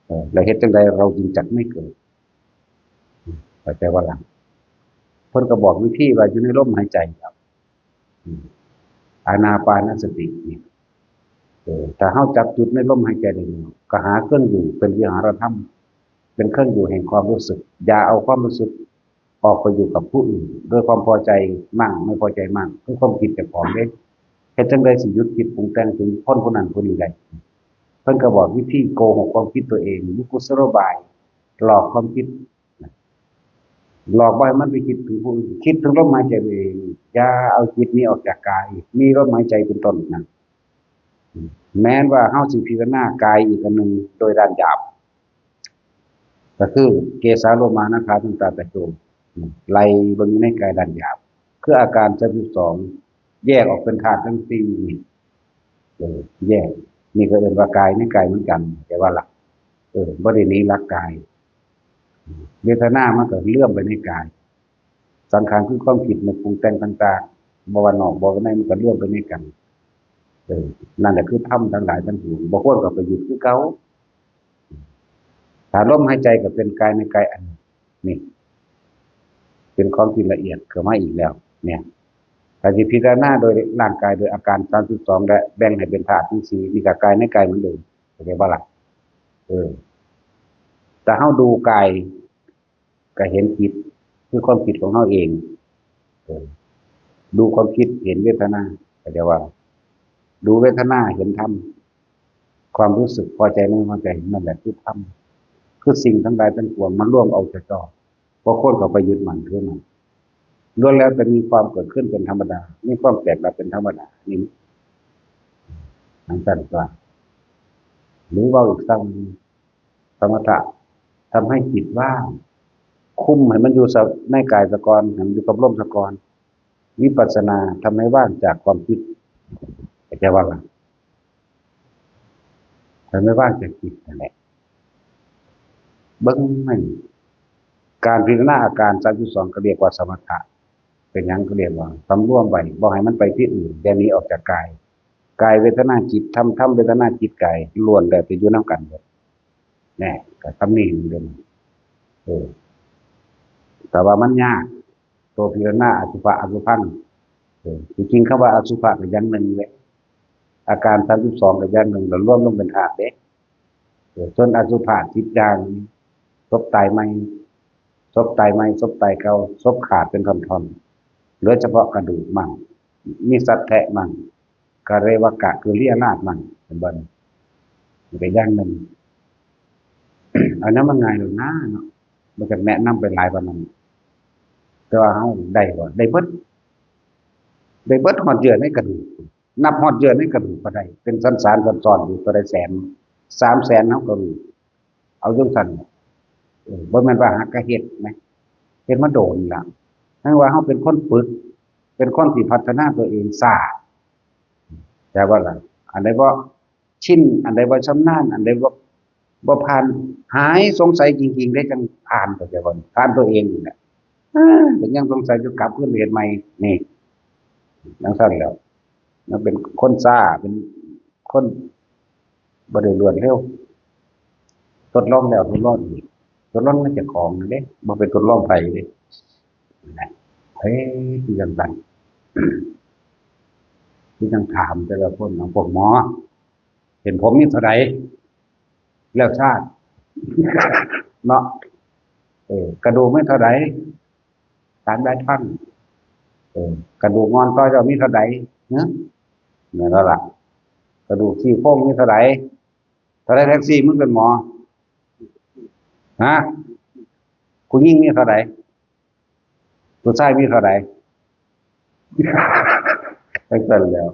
เออ แล้วเฮ็ดจั่งใดเราจึงจักไม่เกิด เข้าใจบ่ล่ะ เพิ่นก็บอกวิธีว่าอยู่ในลมหายใจครับ อืม อานาปานสตินี่ เออ ถ้าเฮาจับจุดในลมหายใจได้แล้ว ก็หาเครื่องอยู่เป็นวิหารธรรม เป็นเครื่องอยู่แห่งความรู้สึก อย่าเอาความรู้สึกออกไปอยู่กับผู้อื่น ด้วยความพอใจมั่ง ไม่พอใจมั่ง คือความคิดเจ้าของเด้ เฮ็ดจั่งใดสิหยุดคิดปรุงแต่งถึงคนผู้นั้นผู้นี้ได้ เพิ่นก็บอกวิธีโกหกความคิดตัวเอง มีกุศโลบาย หลอกความคิด หลอกบ่ให้มันไปคิดถึงผู้อื่น คิดถึงลมหายใจตัวเอง อย่าเอาจิตนี้ออกจากกาย มีลมหายใจเป็นต้นนะ แม้นว่าเฮาสิพิจารณากายอีกอันหนึ่งโดยด้านหยาบ ก็คือเกสาโลมานาขาทันตาตะโจ ไล่เบิ่งในกายด้านหยาบ คืออาการสามสิบสอง แยกออกเป็นธาตุทั้งสี่นี่ เออ แยก นี่ก็เอิ้นว่ากายในกายเหมือนกัน แต่ว่าละ เออ บ่ได้หนีหลักกาย เวทนามันก็เลื่อมไปในกาย สังขารคือความคิดนึกปรุงแต่งต่างๆ บ่ว่านอกบ่ว่าในมันก็เลื่อมไปในกัน เออ นั่นแหละคือธรรมทั้งหลายทั้งปวง บ่ควรก็ไปยึดคือเก่า ถ้าลมหายใจก็เป็นกายในกายอันหนึ่ง นี่ เป็นของที่ละเอียดเข้ามาอีกแล้ว เนี่ย ถ้าสิพิจารณาโดยร่างกายโดยอาการสามสิบสอง และแบ่งให้เป็นธาตุทั้งสี่ นี่ก็กายในกายเหมือนเดิม เข้าใจบ่ล่ะ เออ แต่เฮาดูกาย ก็เห็นจิต คือความคิดของเฮาเอง เออ ดูความคิดเห็นเวทนา เข้าใจบ่ ดูเวทนาเห็นธรรม ความรู้สึกพอใจไม่พอใจ นั่นแหละคือธรรม คือสิ่งทั้งหลายทั้งปวงมันรวมเอาแต่เจ้า บ่ควรเข้าไปยึดมั่นถือมั่น ล้วนแล้วแต่มีความเกิดขึ้นเป็นธรรมดา มีความแตกดับเป็นธรรมดา นี่ จั่งซั่นกว่า หรือเว้าอีกซ้ำ สมถะ ทำให้จิตว่าง คุมให้มันอยู่สะ-, ในกายซะก่อน ให้มันอยู่กับลมซะก่อน วิปัสสนา ทำให้ว่างจากความคิด เข้าใจบ่ล่ะ ทำให้ว่างจากจิตนั่นแหละ เบิ่งมัน การพิจารณาอาการสามสิบสอง ก็เรียกว่าสมถะ เป็นหยังก็เรียกว่าสำรวมไว้ บ่ให้มันไปที่อื่น อย่าหนีออกจากกาย กายเวทนาจิต ธรรม ธรรมเวทนาจิตกาย ล้วนแล้วแต่อยู่นำกันหมด แน่ ก็ทำนี่เรื่อง เออ แต่ว่ามันยาก ตัวพิจารณาอสุภะอสุภัณฑ์ เออ ที่จริงคำว่าอสุภะก็อย่างหนึ่งเด้ อาการสามสิบสองก็อย่างหนึ่ง แล้วรวมลงเป็นธาตุเด้ เออ ส่วนอสุภะสิบอย่าง ศพตายใหม่ ศพตายใหม่ ศพตายเก่า ศพขาดเป็นท่อนๆ เหลือเฉพาะกระดูกมั่ง มีสัตว์แทะมั่ง กะเรวะกะ คือเลียราษฎร์มั่ง เป็นบ่ มันก็อย่างหนึ่ง อันนั้นมันง่ายแล้วนะเนาะ มันก็แนะนำไปหลายปานนั้น แต่ว่าเฮาได้บ่ ได้เบิด ได้เบิดฮอดเยื่อในกระดูก นับฮอดเยื่อในกระดูกก็ได้ เป็นสันๆ ซ้อนๆ อยู่ ตัวใดแสน สามแสน เฮาก็รู้ เอาจั่งซั่น เออ บ่แม่นว่าหากะเฮ็ดนะ เฮ็ดมาโดนละ นั่นว่าเฮาเป็นคนฝึก เป็นคนที่พัฒนาตัวเองช้า แต่ว่าล่ะ อันใดบ่ชิน อันใดบ่ชำนาญ อันใดบ่ บ่ผ่าน หายสงสัยจริงๆ ได้จั่งผ่าน เข้าใจบ่ ผ่านตัวเองนี่แหละ เออ เป็นยังสงสัย จะกลับคืนไปเฮ็ดใหม่ นี่ จั่งซั่นแหล้ว มันเป็นคนช้า เป็นคนบ่ได้รวดเร็ว ทดลองแล้วทดลองอีก ทดลองในเจ้าของนั่นเด้ บ่ไปทดลองไผเด้ นะ เฮ้ย คือจั่งซั่น คือจั่งถามแต่ละคนเนาะ พวกหมอ เส้นผมมีเท่าใด แล้วชาติ เนาะ เออ กระดูกมีเท่าใด สามร้อยท่อน เออ กระดูกอ่อนต่อเจ้ามีเท่าใด เนาะ นั่นแหละล่ะ กระดูกซี่โครงมีเท่าไหร่ เท่าไหร่แท็กซี่มึงเป็นหมอ ฮะ ผู้หญิงมีเท่าไหร่ ผู้ชายมีเท่าไหร่ จังซั่นแหล้ว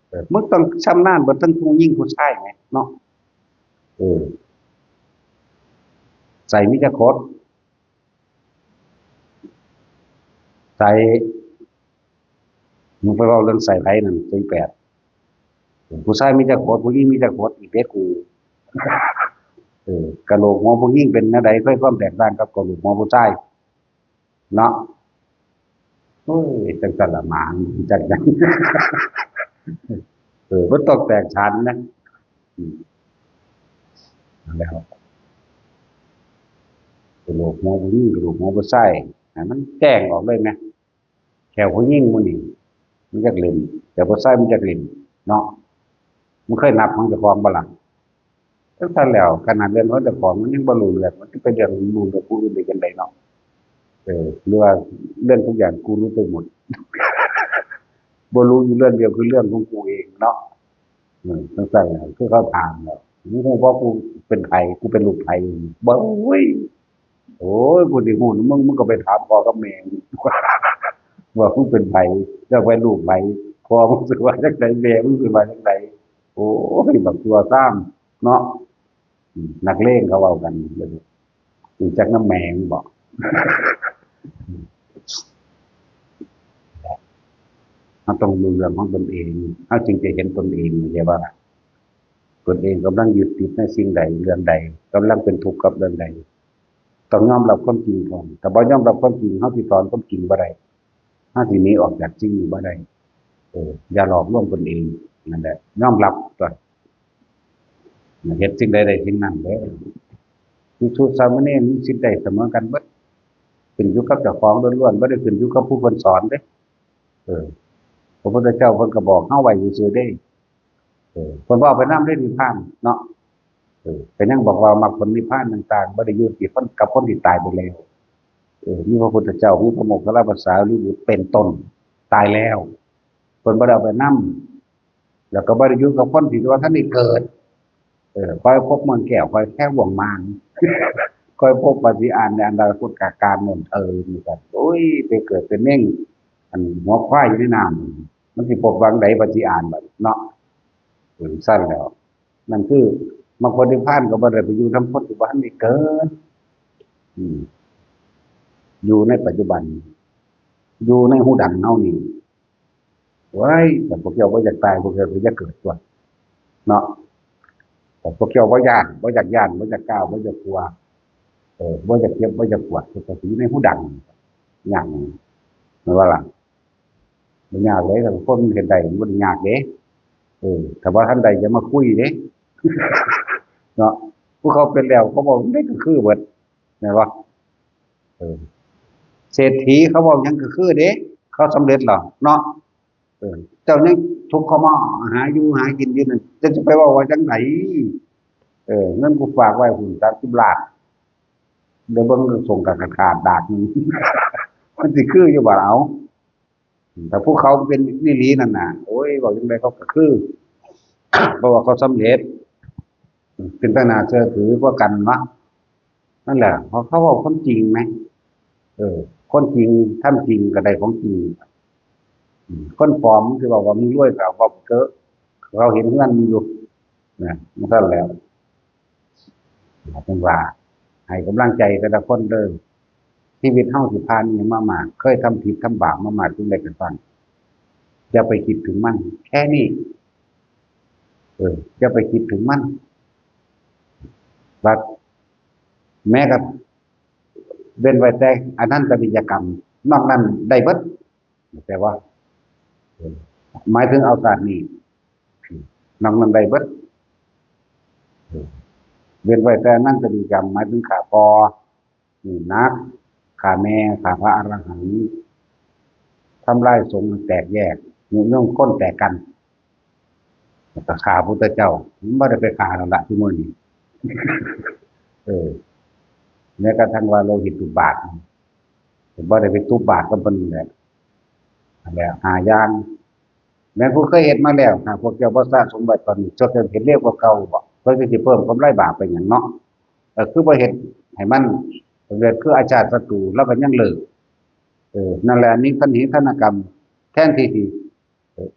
เออ มึงต้องชำนาญเบิดทั้งผู้หญิงผู้ชายไงเนาะ เออ ใส่มีจักขด ใส่ มึงไปเว้าเรื่องใส่ไผนั่น ใส่แปด ผู้ชายมีจักขด ผู้หญิงมีจักขด อีกเด้กู เออ กะโหลกหัวผู้หญิงเป็นแนวใด เคยความแตกต่างกับกะโหลกหัวผู้ชาย เนาะ โอ้ย จังซั่นละหมาง จังซั่น เออ บ่ต้องแตกฉานนะ อืม แล้ว กะโหลกหัวผู้หญิง กะโหลกหัวผู้ชาย ให้มันแจ้งออกเลยนะ แขวผู้หญิงหมู่นี่ มันจักเล่น แต่ผู้ชายมันจักเล่น เนาะ มึงเคยนับของเจ้าของบ่ล่ะ จังซั่นแหล้ว ขนาดเรื่องของเจ้าของมันยังบ่รู้เรื่อง มันสิไปเรื่องรู้เรื่องผู้อื่นได้จั่งใดเนาะ เออ หรือว่าเรื่องทุกอย่างกูรู้ไปหมด บ่รู้อยู่เรื่องเดียวคือเรื่องของกูเองเนาะ เออ จังซั่นแหล้ว คือเขาถามแล้ว มึงฮู้บ่กูเป็นไผ กูเป็นลูกไผ บ่ โอ้ย โอ้ย กูสิฮู้นำมึง มึงก็ไปถามพ่อกับแม่มึง ว่ามึงเป็นไผ แล้วเป็นลูกไผ พ่อมึงสิว่าจั่งใด แม่มึงสิว่าจั่งใด โอ้ย บักชั่วซ้ำเนาะ อืม นักเลงเขาเว้ากัน รู้จักนำแม่มึงบ่ เราต้องรู้เรื่องของตนเอง เราจึงจะเห็นตนเอง เข้าใจบ่ล่ะ ตนเองกำลังยึดติดในสิ่งใด เรื่องใด กำลังเป็นทุกข์กับเรื่องใด ต้องยอมรับความจริงก่อน ถ้าบ่ยอมรับความจริง เราสิถอนความจริงบ่ได้ เราสิหนีออกจากสิ่งนี้บ่ได้ เออ อย่าหลอกลวงตนเอง นั่นแหละ ยอมรับก่อน เฮ็ดสิ่งใดได้สิ่งนั้นเด้อ ภิกษุสามเณรมีสิทธิ์ได้เสมอกันเบิด ขึ้นอยู่กับเจ้าของล้วนๆ บ่ได้ขึ้นอยู่กับผู้เพิ่นสอนเด้ เออ พระพุทธเจ้าเพิ่นก็บอกเฮาไว้ซื่อๆ เด้ เออ เพิ่นบ่เอาไปนำเด้นิพพานเนาะ เออ ก็ยังบอกว่ามรรคผลนิพพานต่างๆ บ่ได้อยู่ที่คน กับคนที่ตายไปแล้ว เออ มีพระพุทธเจ้า มีพระโมคคัลลาภาษารีบุตรเป็นต้น ตายแล้ว เพิ่นบ่ได้เอาไปนำ แล้วก็บ่ได้อยู่กับคนที่ว่าทันได้เกิด เออ ค่อยพบเมืองแก้ว ค่อยแค่วงมาน ค่อยพบปาฏิหาริย์ในอนาคตกาลโน่นเทิน นี่ก็ โอ้ย ไปเกิดเป็นเน่ง อันหัวควายอยู่ในน้ำ มันสิพบหว่างใดปาฏิหาริย์บัดเนาะ เออ ซั่นแหล้ว นั่นคือมรรคผลนิพพานก็บ่ได้ไปอยู่นำคนที่บ่ทันได้เกิด อืม อยู่ในปัจจุบัน อยู่ในฮูดังเฮานี่ โอ้ย แต่พวกเจ้าบ่อยากตาย พวกเจ้าก็อย่าเกิดตั๊ว เนาะ แต่พวกเจ้าบ่ย้าน บ่อยากย้าน บ่อยากกลัว บ่อยากกลัว เออ บ่อยากเจ็บ บ่อยากปวด พวกเจ้าก็อยู่ในฮูดัง อย่าง แม่นบ่ล่ะ บ่ยากเลย ถ้าคนเฮ็ดได้มันบ่ได้ยากเด้ เออ ถ้าบ่ทันได้อย่ามาคุยเด้ เนาะ ผู้เขาเป็นแล้วเขาบอกมันได้ก็คือเบิด แม่นบ่ เออ เศรษฐีเขาเว้าหยังก็คือเด้ เขาสำเร็จแล้วเนาะ เออ เจ้ายังทุกข์เขามาหาอยู่หากินอยู่นั่น เจ้าจะไปเว้าว่าจั่งใด เออ เงินกูฝากไว้พุ้นสามสิบล้าน เดี๋ยวเบิ่งส่งกันขาดดากหนึ่ง มันสิคืออยู่บ่ล่ะ เอา แต่ผู้เขาเป็นอีหลีนั่นน่ะ โอ้ย เว้าจั่งใดเขาก็คือ เพราะว่าเขาสำเร็จ เป็นตาน่าเชื่อถือกว่ากันวะ นั่นแหละ เพราะเขาเว้าความจริงไหม เออ คนจริงทำจริงก็ได้ของจริง อืม คนปลอมที่บอกว่ามึงรวยก็บอกเถอะ เขาเห็นเฮือนมึงอยู่ นะ มันเท่านั้นแหล้ว จั่งว่า ให้กำลังใจแต่ละคนเด้อ ชีวิตเฮาสิผ่านอิหยังมามาก เคยทำผิดทำบาปมามากจั่งใดก็ซ่าง อย่าไปคิดถึงมัน แค่นี้ เออ อย่าไปคิดถึงมัน บัด แม้กระ เว้นไว้แต่อนันตริยกรรม นอกนั้นได้เบิด แต่ว่า เออ หมายถึงเอาชาตินี้ นอกนั้นได้เบิด เออ เว้นไว้แต่อนันตริยกรรม หมายถึงฆ่าพ่อ นี่หนัก ฆ่าแม่ ฆ่าพระอรหันต์ ทำลายสงฆ์ให้แตกแยก ยุยงคนแตกกัน แล้วก็ฆ่าพุทธเจ้า มันบ่ได้ไปฆ่าแล้วล่ะซุมื้อนี้ เออ แม้กระทั่งว่าโลหิตตุบาท บ่ได้ไปตุบบาทกับเพิ่นนั่นแหละ นั่นแหละ ห้าอย่าง แม่นผู้เคยเฮ็ดมาแล้ว ถ้าพวกเจ้าบ่สะสมไว้ตอนนี้ เจ้าจะเฮ็ดเร็วกว่าเก่าบ่ เพิ่นก็สิเพิ่มกำไรบาปไปหยังเนาะ เออ คือบ่เฮ็ดให้มันสำเร็จ คืออาชาติศัตรู แล้วก็ยังเลิก เออ นั่นแหละ นิครรหิธนกรรม แทนที่สิ เออ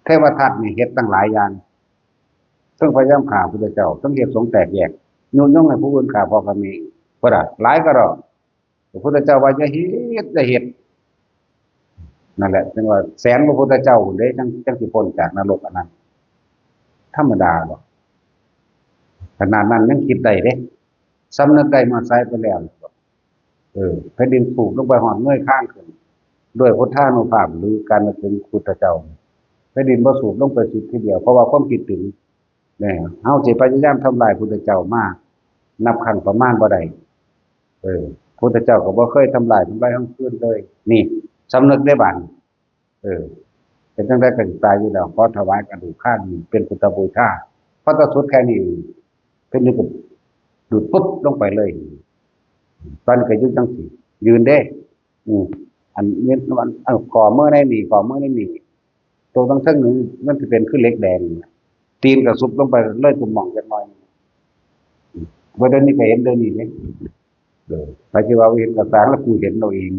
เทวทัตนี่เฮ็ดตั้งหลายอย่าง เทิงพยายามฆ่าพุทธเจ้า เทิงเฮ็ดสงฆ์แตกแยก ยุยงให้ผู้อื่นฆ่าพ่อฆ่าแม่ พุ้นน่ะ หลายกะดอก พระพุทธเจ้าว่าอย่าเฮ็ด อย่าเฮ็ด นั่นแหละ จั่งว่าแสนพระพุทธเจ้าพุ้นเด้ จั่ง จั่งสิพ้นจากนรกอันนั้น ธรรมดาดอก ขนาดนั้นยังคิดได้เด้ สำนึกได้เมื่อใสไปแล้ว เออ แผ่นดินสูบลงไปฮอดเงยคางขึ้น ด้วยพุทธานุภาพหรือการนึกถึงพุทธเจ้า แผ่นดินบ่สูบลงไปสุดทีเดียว เพราะว่าความคิดถึง เนี่ย เฮาสิพยายามทำลายพุทธเจ้ามานับครั้งประมาณบ่ได้ เออ พุทธเจ้าก็บ่เคยทำลาย ทำลายเฮาคืนเลย นี่ สำนึกได้บัดนี้ เออ เป็นจั่งใดก็สิตายอยู่แล้ว ขอถวายกระดูกข้างนี้เป็นพุทธบูชา พอแต่สุดแค่นี้ เพิ่นก็ดูดปุ๊บลงไปเลย ตอนนี้ก็อยู่จั่งซี้ ยืนเด้ อืม อันนี้ อัน อัน ข้อมือในนี่ ข้อมือในนี่ ตัวทั้งเทิงนี่มันสิเป็นคือเหล็กแดง ตีนก็ซุบลงไปเลย ตุ่มหม่องจักหน่อย ว่าเดี๋ยวนี้ก็เห็นเดี๋ยวนี้เด้ เออ ไผสิว่าบ่เห็นก็ซ่าง แล้วกูเห็นเอาเอง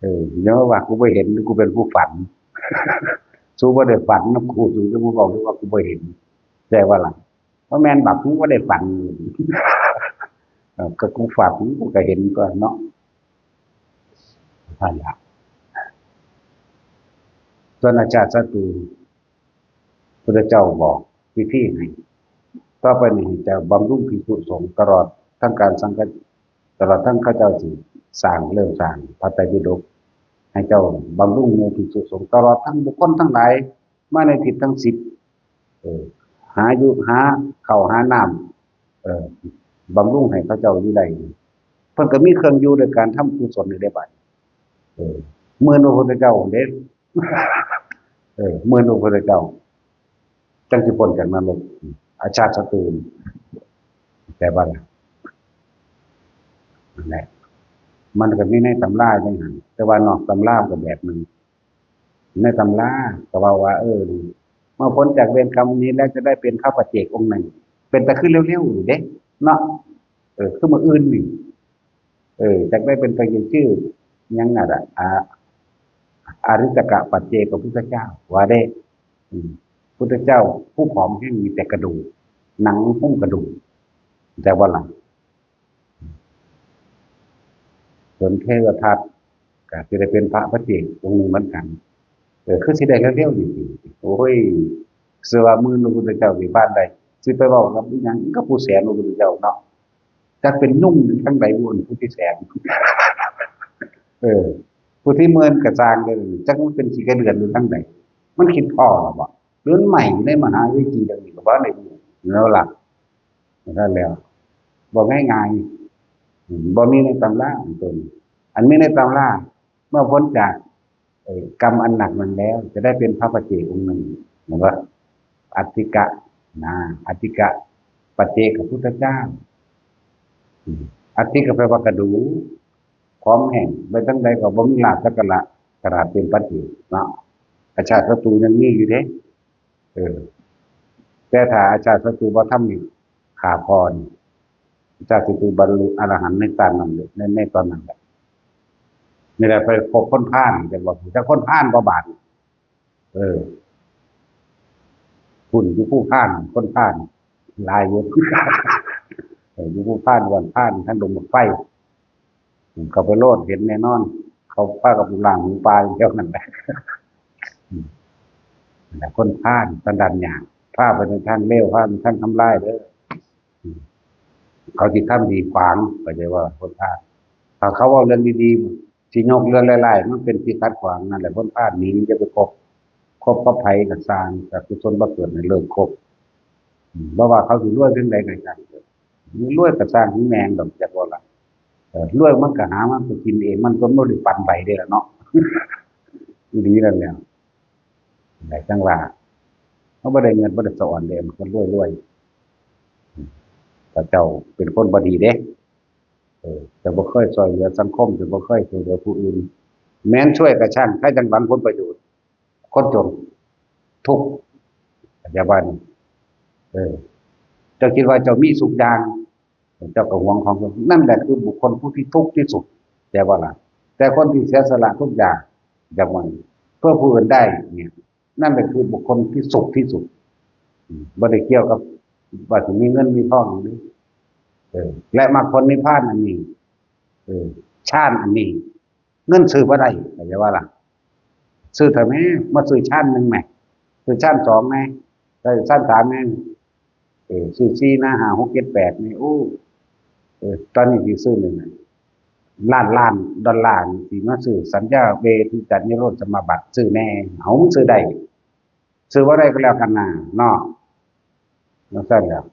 เออ อย่ามาว่ากูบ่เห็น กูเป็นผู้ฝัน สูบ่ได้ฝันนำกู สูจะมาบอกว่ากูบ่เห็น แต่ว่าล่ะ เพราะแม่นบัก กูบ่ได้ฝัน เออ ก็กูฝัน กูก็เห็นก่อนเนาะ นั่นล่ะ ส่วนอาชาติศัตรู พุทธเจ้าบอกวิธีให้ ต่อไปนี้ให้เจ้าบำรุงภิกษุสงฆ์ตลอดทั้งการสังฆ ตลอดทั้งเขาเจ้าสิสร้าง เริ่มสร้างพระไตรปิฎก ให้เจ้าบำรุงหมู่ภิกษุสงฆ์ ตลอดทั้งบุคคลทั้งหลาย มาในทิศทั้งสิบ เออ หาอยู่ หาข้าวหาน้ำ เออ บำรุงให้เขาเจ้าอยู่ได้ เพิ่นก็มีเครื่องอยู่โดยการทำกุศลนี่ได้บัด เออ หมื่นพระพุทธเจ้าเด้ เออ หมื่นพระพุทธเจ้า จั่งสิพ้นจากนรก อาชาติศัตรู แต่ว่าล่ะ นั่นแหละ มันก็มีในตำราจั่งนั้น แต่ว่านอกตำราก็แบบหนึ่ง ในตำราก็เว้าว่า เออ เมื่อพ้นจากเวรกรรมนี้แล้วจะได้เป็นพระปัจเจกองค์หนึ่ง เป็นตาคือเร็วๆอยู่เด้ เนาะ เออ คือมื้ออื่นนี่ เออ จักได้เป็นพระเยซูหยังน่ะล่ะ อา อาริสกะปัจเจกพุทธเจ้า ว่าเด้ อืม พุทธเจ้าผู้ผอมแห้งมีแต่กระดูก หนังหุ้มกระดูก แต่ว่าหลัง ส่วนเทวทัตก็สิได้เป็นพระปัจเจกองค์หนึ่งเหมือนกัน เออ คือสิได้เร็วๆนี่ โอ้ย เชื่อว่าหมื่นพระพุทธเจ้าสิผ่านได้ สิไปเว้ากับอิหยังกับผู้แสนพระพุทธเจ้าเนาะ จักเป็นยุงอยู่ทางใดบุ่นผู้ที่แสน เออ ผู้ที่หมื่นก็ซ่างเลย จักมันเป็นขี้กระเดือนอยู่ทางใด มันคิดพ้อหรือบ่ หรือมันใหม่อยู่ในมหาวิจีดังนี้ก็บ่ได้รู้แล้วล่ะ นั่นแหละ บ่ง่ายๆ อืม บ่มีในตำราอันตน อันมีในตำรา เมื่อพ้นจาก เอ่อ กรรมอันหนักนั้นแล้ว จะได้เป็นพระปัจเจกองค์หนึ่ง เห็นปะ อัตถิกะ นะ อัตถิกะ ปัจเจกพุทธเจ้า อืม อัตถิกะแปลว่ากระดูก ผอมแห้ง ไปทางใดก็บ่มีลาภสักการะ ขนาดเป็นปัจเจกเนาะ อาชาติศัตรูยังมีอยู่เด้ เออ แต่ถ้าอาชาติศัตรูบ่ทำนี่ ฆ่าพ้อนี่ อาชาติศัตรูบรรลุอรหันต์ในตอนนั้นเลย ใน ในตอนนั้นแหละ นี่แหละไปพบคนพาล จักว่า จักคนพาลบ่บาด เออ พุ้นอยู่ภูพาน คนพาลหลายอยู่ เออ อยู่ภูพาน วันพาล ทั้งดงบักไฟ เข้าไปโลดเห็นแน่นอน เขาพากับล้างหมูป่าอยู่แถวนั้นแหละ อืม นั่นแหละ คนพาลสันดานหยาบ พาไปในทางเลว พาไปทางทำลายเด้อ อืม เขาสิทำดีขวาง เข้าใจว่าคนพาล ถ้าเขาเว้าเรื่องดีๆ สิยกเรื่องร้ายๆ มันเป็นที่ขัดขวาง นั่นแหละ คนพาลหนี อย่าไปคบ คบกับไผก็ซ่าง อกุศลบ่เกิดให้เลิกคบ อืม บ่ว่าเขาสิรวยเพียงใดก็ซ่าง รวยก็ซ่าง แม่งดอก จักว่าล่ะ เออ รวยมันก็หามากินเอง มันก็บ่ได้ปันไปเด้ล่ะเนาะ อีหลีนั่นแหละ ได้จั่งว่า เขาบ่ได้เงินบ่ได้สอนเด้ มันก็รวยๆ เขาเจ้าเป็นคนบ่ดีเด้ เออ แต่บ่เคยช่วยเหลือสังคม แต่บ่เคยช่วยเหลือผู้อื่น แม้นช่วยก็ช่าง ถ้าจั่งหวังผลประโยชน์ คนจน ทุกข์ เข้าใจบ่นี่ เออ เจ้าคิดว่าเจ้ามีสุขอย่าง เจ้าก็หวงของเจ้า นั่นแหละคือบุคคลผู้ที่ทุกข์ที่สุด เข้าใจบ่ล่ะ แต่คนที่เสียสละทุกอย่าง อย่างว่า เพื่อผู้อื่นได้เนี่ย นั่นแหละคือบุคคลที่สุขที่สุด อืม บ่ได้เกี่ยวกับว่าสิมีเงินมีทองหรือ เออ และมรรคผลนิพพานอันนี้ เออ ฌานอันนี้ เงินซื้อบ่ได้ เข้าใจบ่ล่ะ ซื้อเถาะแหม มาซื้อฌานหนึ่งแหม ซื้อฌานสองแหม ได้ฌานสามแหม เออ ซื้อสี่นะ ห้า หก เจ็ด แปด นี่ โอ้ เออ ตอนนี้สิซื้อหนึ่งน่ะ ล้านล้านดอลลาร์นี่ สิมาซื้อสัญญาเวทิตานิโรธสมาบัติ ซื้อแหน่ เอา มันซื้อได้ ซื้อบ่ได้ก็แล้วกันนะ เนาะ จั่งซั้นแหล้ว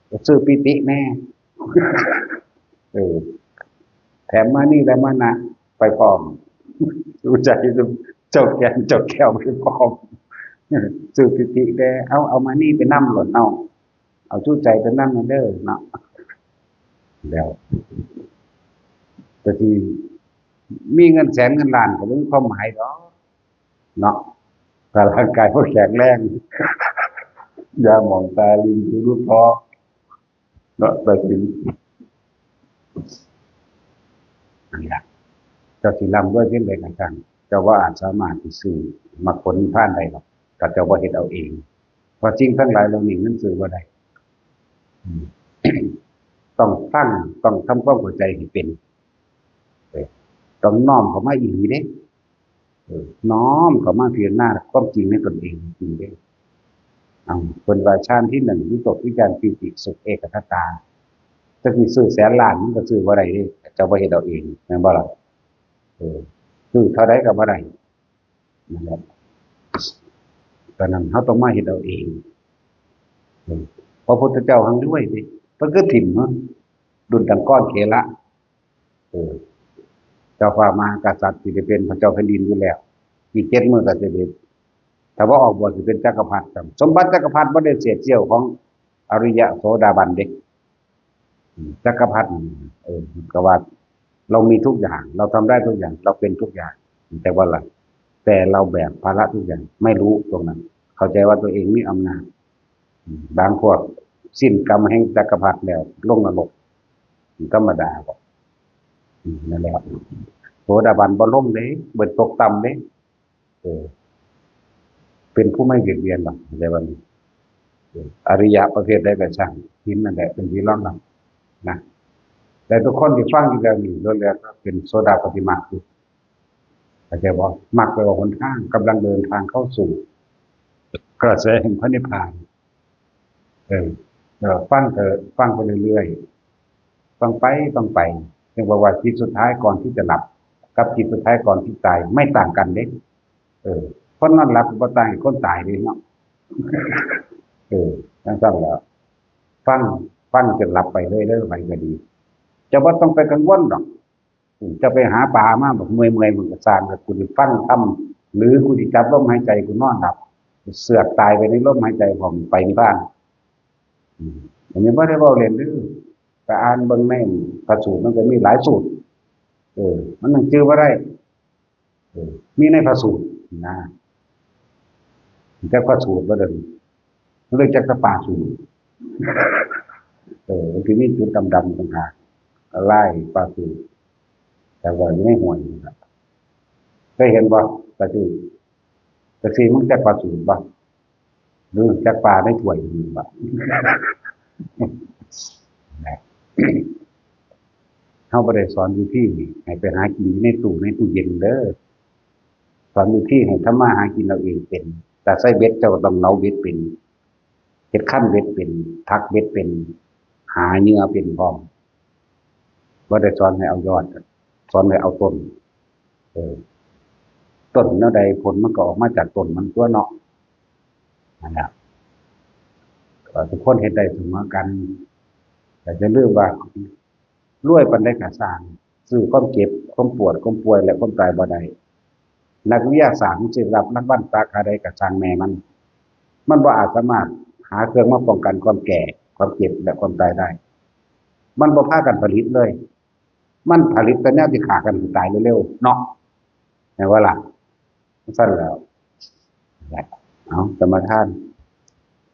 ก็ซื้อปีติแหน่ เออ แถมมานี่และมานะ ไปพร้อม รู้ใจเจ้าแก่นเจ้าแก้วไปพร้อม ซื้อปีติแหน่ เอา เอามานี่ไปนำโลดเนาะ เอาชูใจไปนำนั่นเด้อเนาะ แล้ว แต่ที่มีเงินแสนเงินล้านก็บ่มีความหมายดอก เนาะ ถ้าร่างกายบ่แข็งแรง ยาหมองตาลิงคือรูดเพาะ เนาะ ไปถึง นั่นล่ะ เจ้าสิร่ำรวยเพียงใดก็ช่าง เจ้าบ่อาจสามารถสิซื้อมรรคผลนิพพานได้หรอก ถ้าเจ้าบ่เฮ็ดเอาเอง เพราะสิ่งทั้งหลายเหล่านี้มันซื้อบ่ได้ อืม ต้องฟัง ต้องทำความเข้าใจให้เป็น เออ ต้องน้อมเข้ามาอีหลีเด้ เออ น้อมเข้ามาพิจารณาความจริงในตนเองจริงเด้ เอา เพิ่นว่าฌานที่หนึ่ง วิตกวิจารปีติสุขเอกัคคตา จักสิซื้อแสนล้านมันก็ซื้อบ่ได้เด้ เจ้าบ่เฮ็ดเอาเอง แม่นบ่ล่ะ เออ ซื้อเท่าใดก็บ่ได้ นั่นแหละ ตอนนั้นเราต้องมาเฮ็ดเอาเอง เออ พระพุทธเจ้าหังรวยเด้ เพิ่นคือถิ่มเนาะ ดุจดังก้อนเขละ เออ เจ้าฟ้ามหากษัตริย์สิได้เป็นพระเจ้าแผ่นดินอยู่แล้ว อีกเจ็ดมื้อก็สิได้ ถ้าบ่ออกบวชสิเป็นจักรพรรดิครับ สมบัติจักรพรรดิบ่ได้เศษเสี้ยวของอริยะโสดาบันเด้ อืม จักรพรรดินี่ เออ ก็ว่าเรามีทุกอย่าง เราทำได้ทุกอย่าง เราเป็นทุกอย่าง แต่ว่าละ แต่เราแบกภาระทุกอย่าง ไม่รู้ตรงนั้น เข้าใจว่าตัวเองมีอำนาจ อืม บางพวกสิ้นกรรมแห่งจักรพรรดิแล้ว ลงนรก ธรรมดาบ่ อืม นั่นแหละ โสดาบันบ่ลงเด้ บ่ตกต่ำเด้ เออ เป็นผู้ไม่เบียดเบียนหรอก เข้าใจบ่นี่ เออ อริยะประเภทใดก็ช่าง หินนั่นแหละเป็นที่รองรับนะ แต่ทุกคนที่ฟังอยู่แล้วนี่ ล้วนแล้วก็เป็นโสดาปัตติมรรคอยู่ เข้าใจบ่ มรรคแปลว่าหนทาง กำลังเดินทางเข้าสู่กระแสแห่งพระนิพพาน เออ เออ ฟังเถอะ ฟังไปเรื่อยๆ ฟังไป ฟังไป เรียกว่า ว่าจิตสุดท้ายก่อนที่จะหลับ กับจิตสุดท้ายก่อนที่ตาย ไม่ต่างกันเด้ เออ คนนอนหลับก็บ่ต่างกับคนตายเด้เนาะ เออ จั่งซั้นแหละ ฟัง ฟังจนหลับไปเลยเด้อ ไปก็ดี เจ้าบ่ต้องไปกังวลดอก อืม เจ้าไปหาปลามาบักเมื่อยๆ มันก็ซ่าง แล้วกูสิฟังธรรม หรือกูสิจับลมหายใจ กูนอนหลับ เสือกตายไปในลมหายใจ พร้อมไปนิพพาน อืม อันนี้บ่ได้เว้าเล่นเด้อ ไปอ่านเบิ่งในพระสูตร มันก็มีหลายสูตร เออ มันยังจื่อบ่ได้ เออ มีในพระสูตรนะ จักพระสูตรบ่เด้อ มันเลยจักแต่ปลาสูตร เออ มันสิมีจุดดำๆ ต่างหาก ลายปลาสูตร แต่ว่าอยู่ในห้วยนี่ล่ะ เคยเห็นบ่ ปลาสูตร จักสิ มึงจักปลาสูตรบ่ หรือจักปลาในถ้วยมึงบ่ เฮาบ่ได้สอนวิธีให้ไปหากินอยู่ในตู้ในตู้เย็นเด้อ สอนวิธีให้ทำมาหากินเอาเองเป็น ถ้าใส่เบ็ดเจ้าก็ต้องเหลาเบ็ดเป็น เฮ็ดคันเบ็ดเป็น ถักเบ็ดเป็น หาเหยื่อเป็นพร้อม บ่ได้สอนให้เอายอด สอนให้เอาต้น เออ ต้นแนวใดผลมันก็ออกมาจากต้นมันตั๊วเนาะ นั่นแหละ ก็ทุกคนเฮ็ดได้เสมอกัน แต่อย่าลืมว่า รวยปานใดก็ซ่าง ซื้อความเจ็บ ความปวด ความป่วย และความตายบ่ได้ นักวิทยาศาสตร์มันสิรับรางวัลสาขาใดก็ซ่างแม่มัน มันบ่อาจสามารถหาเครื่องมาป้องกันความแก่ ความเจ็บ และความตายได้ มันบ่พากันผลิตเลย มันผลิตแต่แนวที่ฆ่ากันให้ตายเร็วๆ เนาะ แม่นบ่ล่ะ จั่งซั้นแหล้ว เอาสมาทาน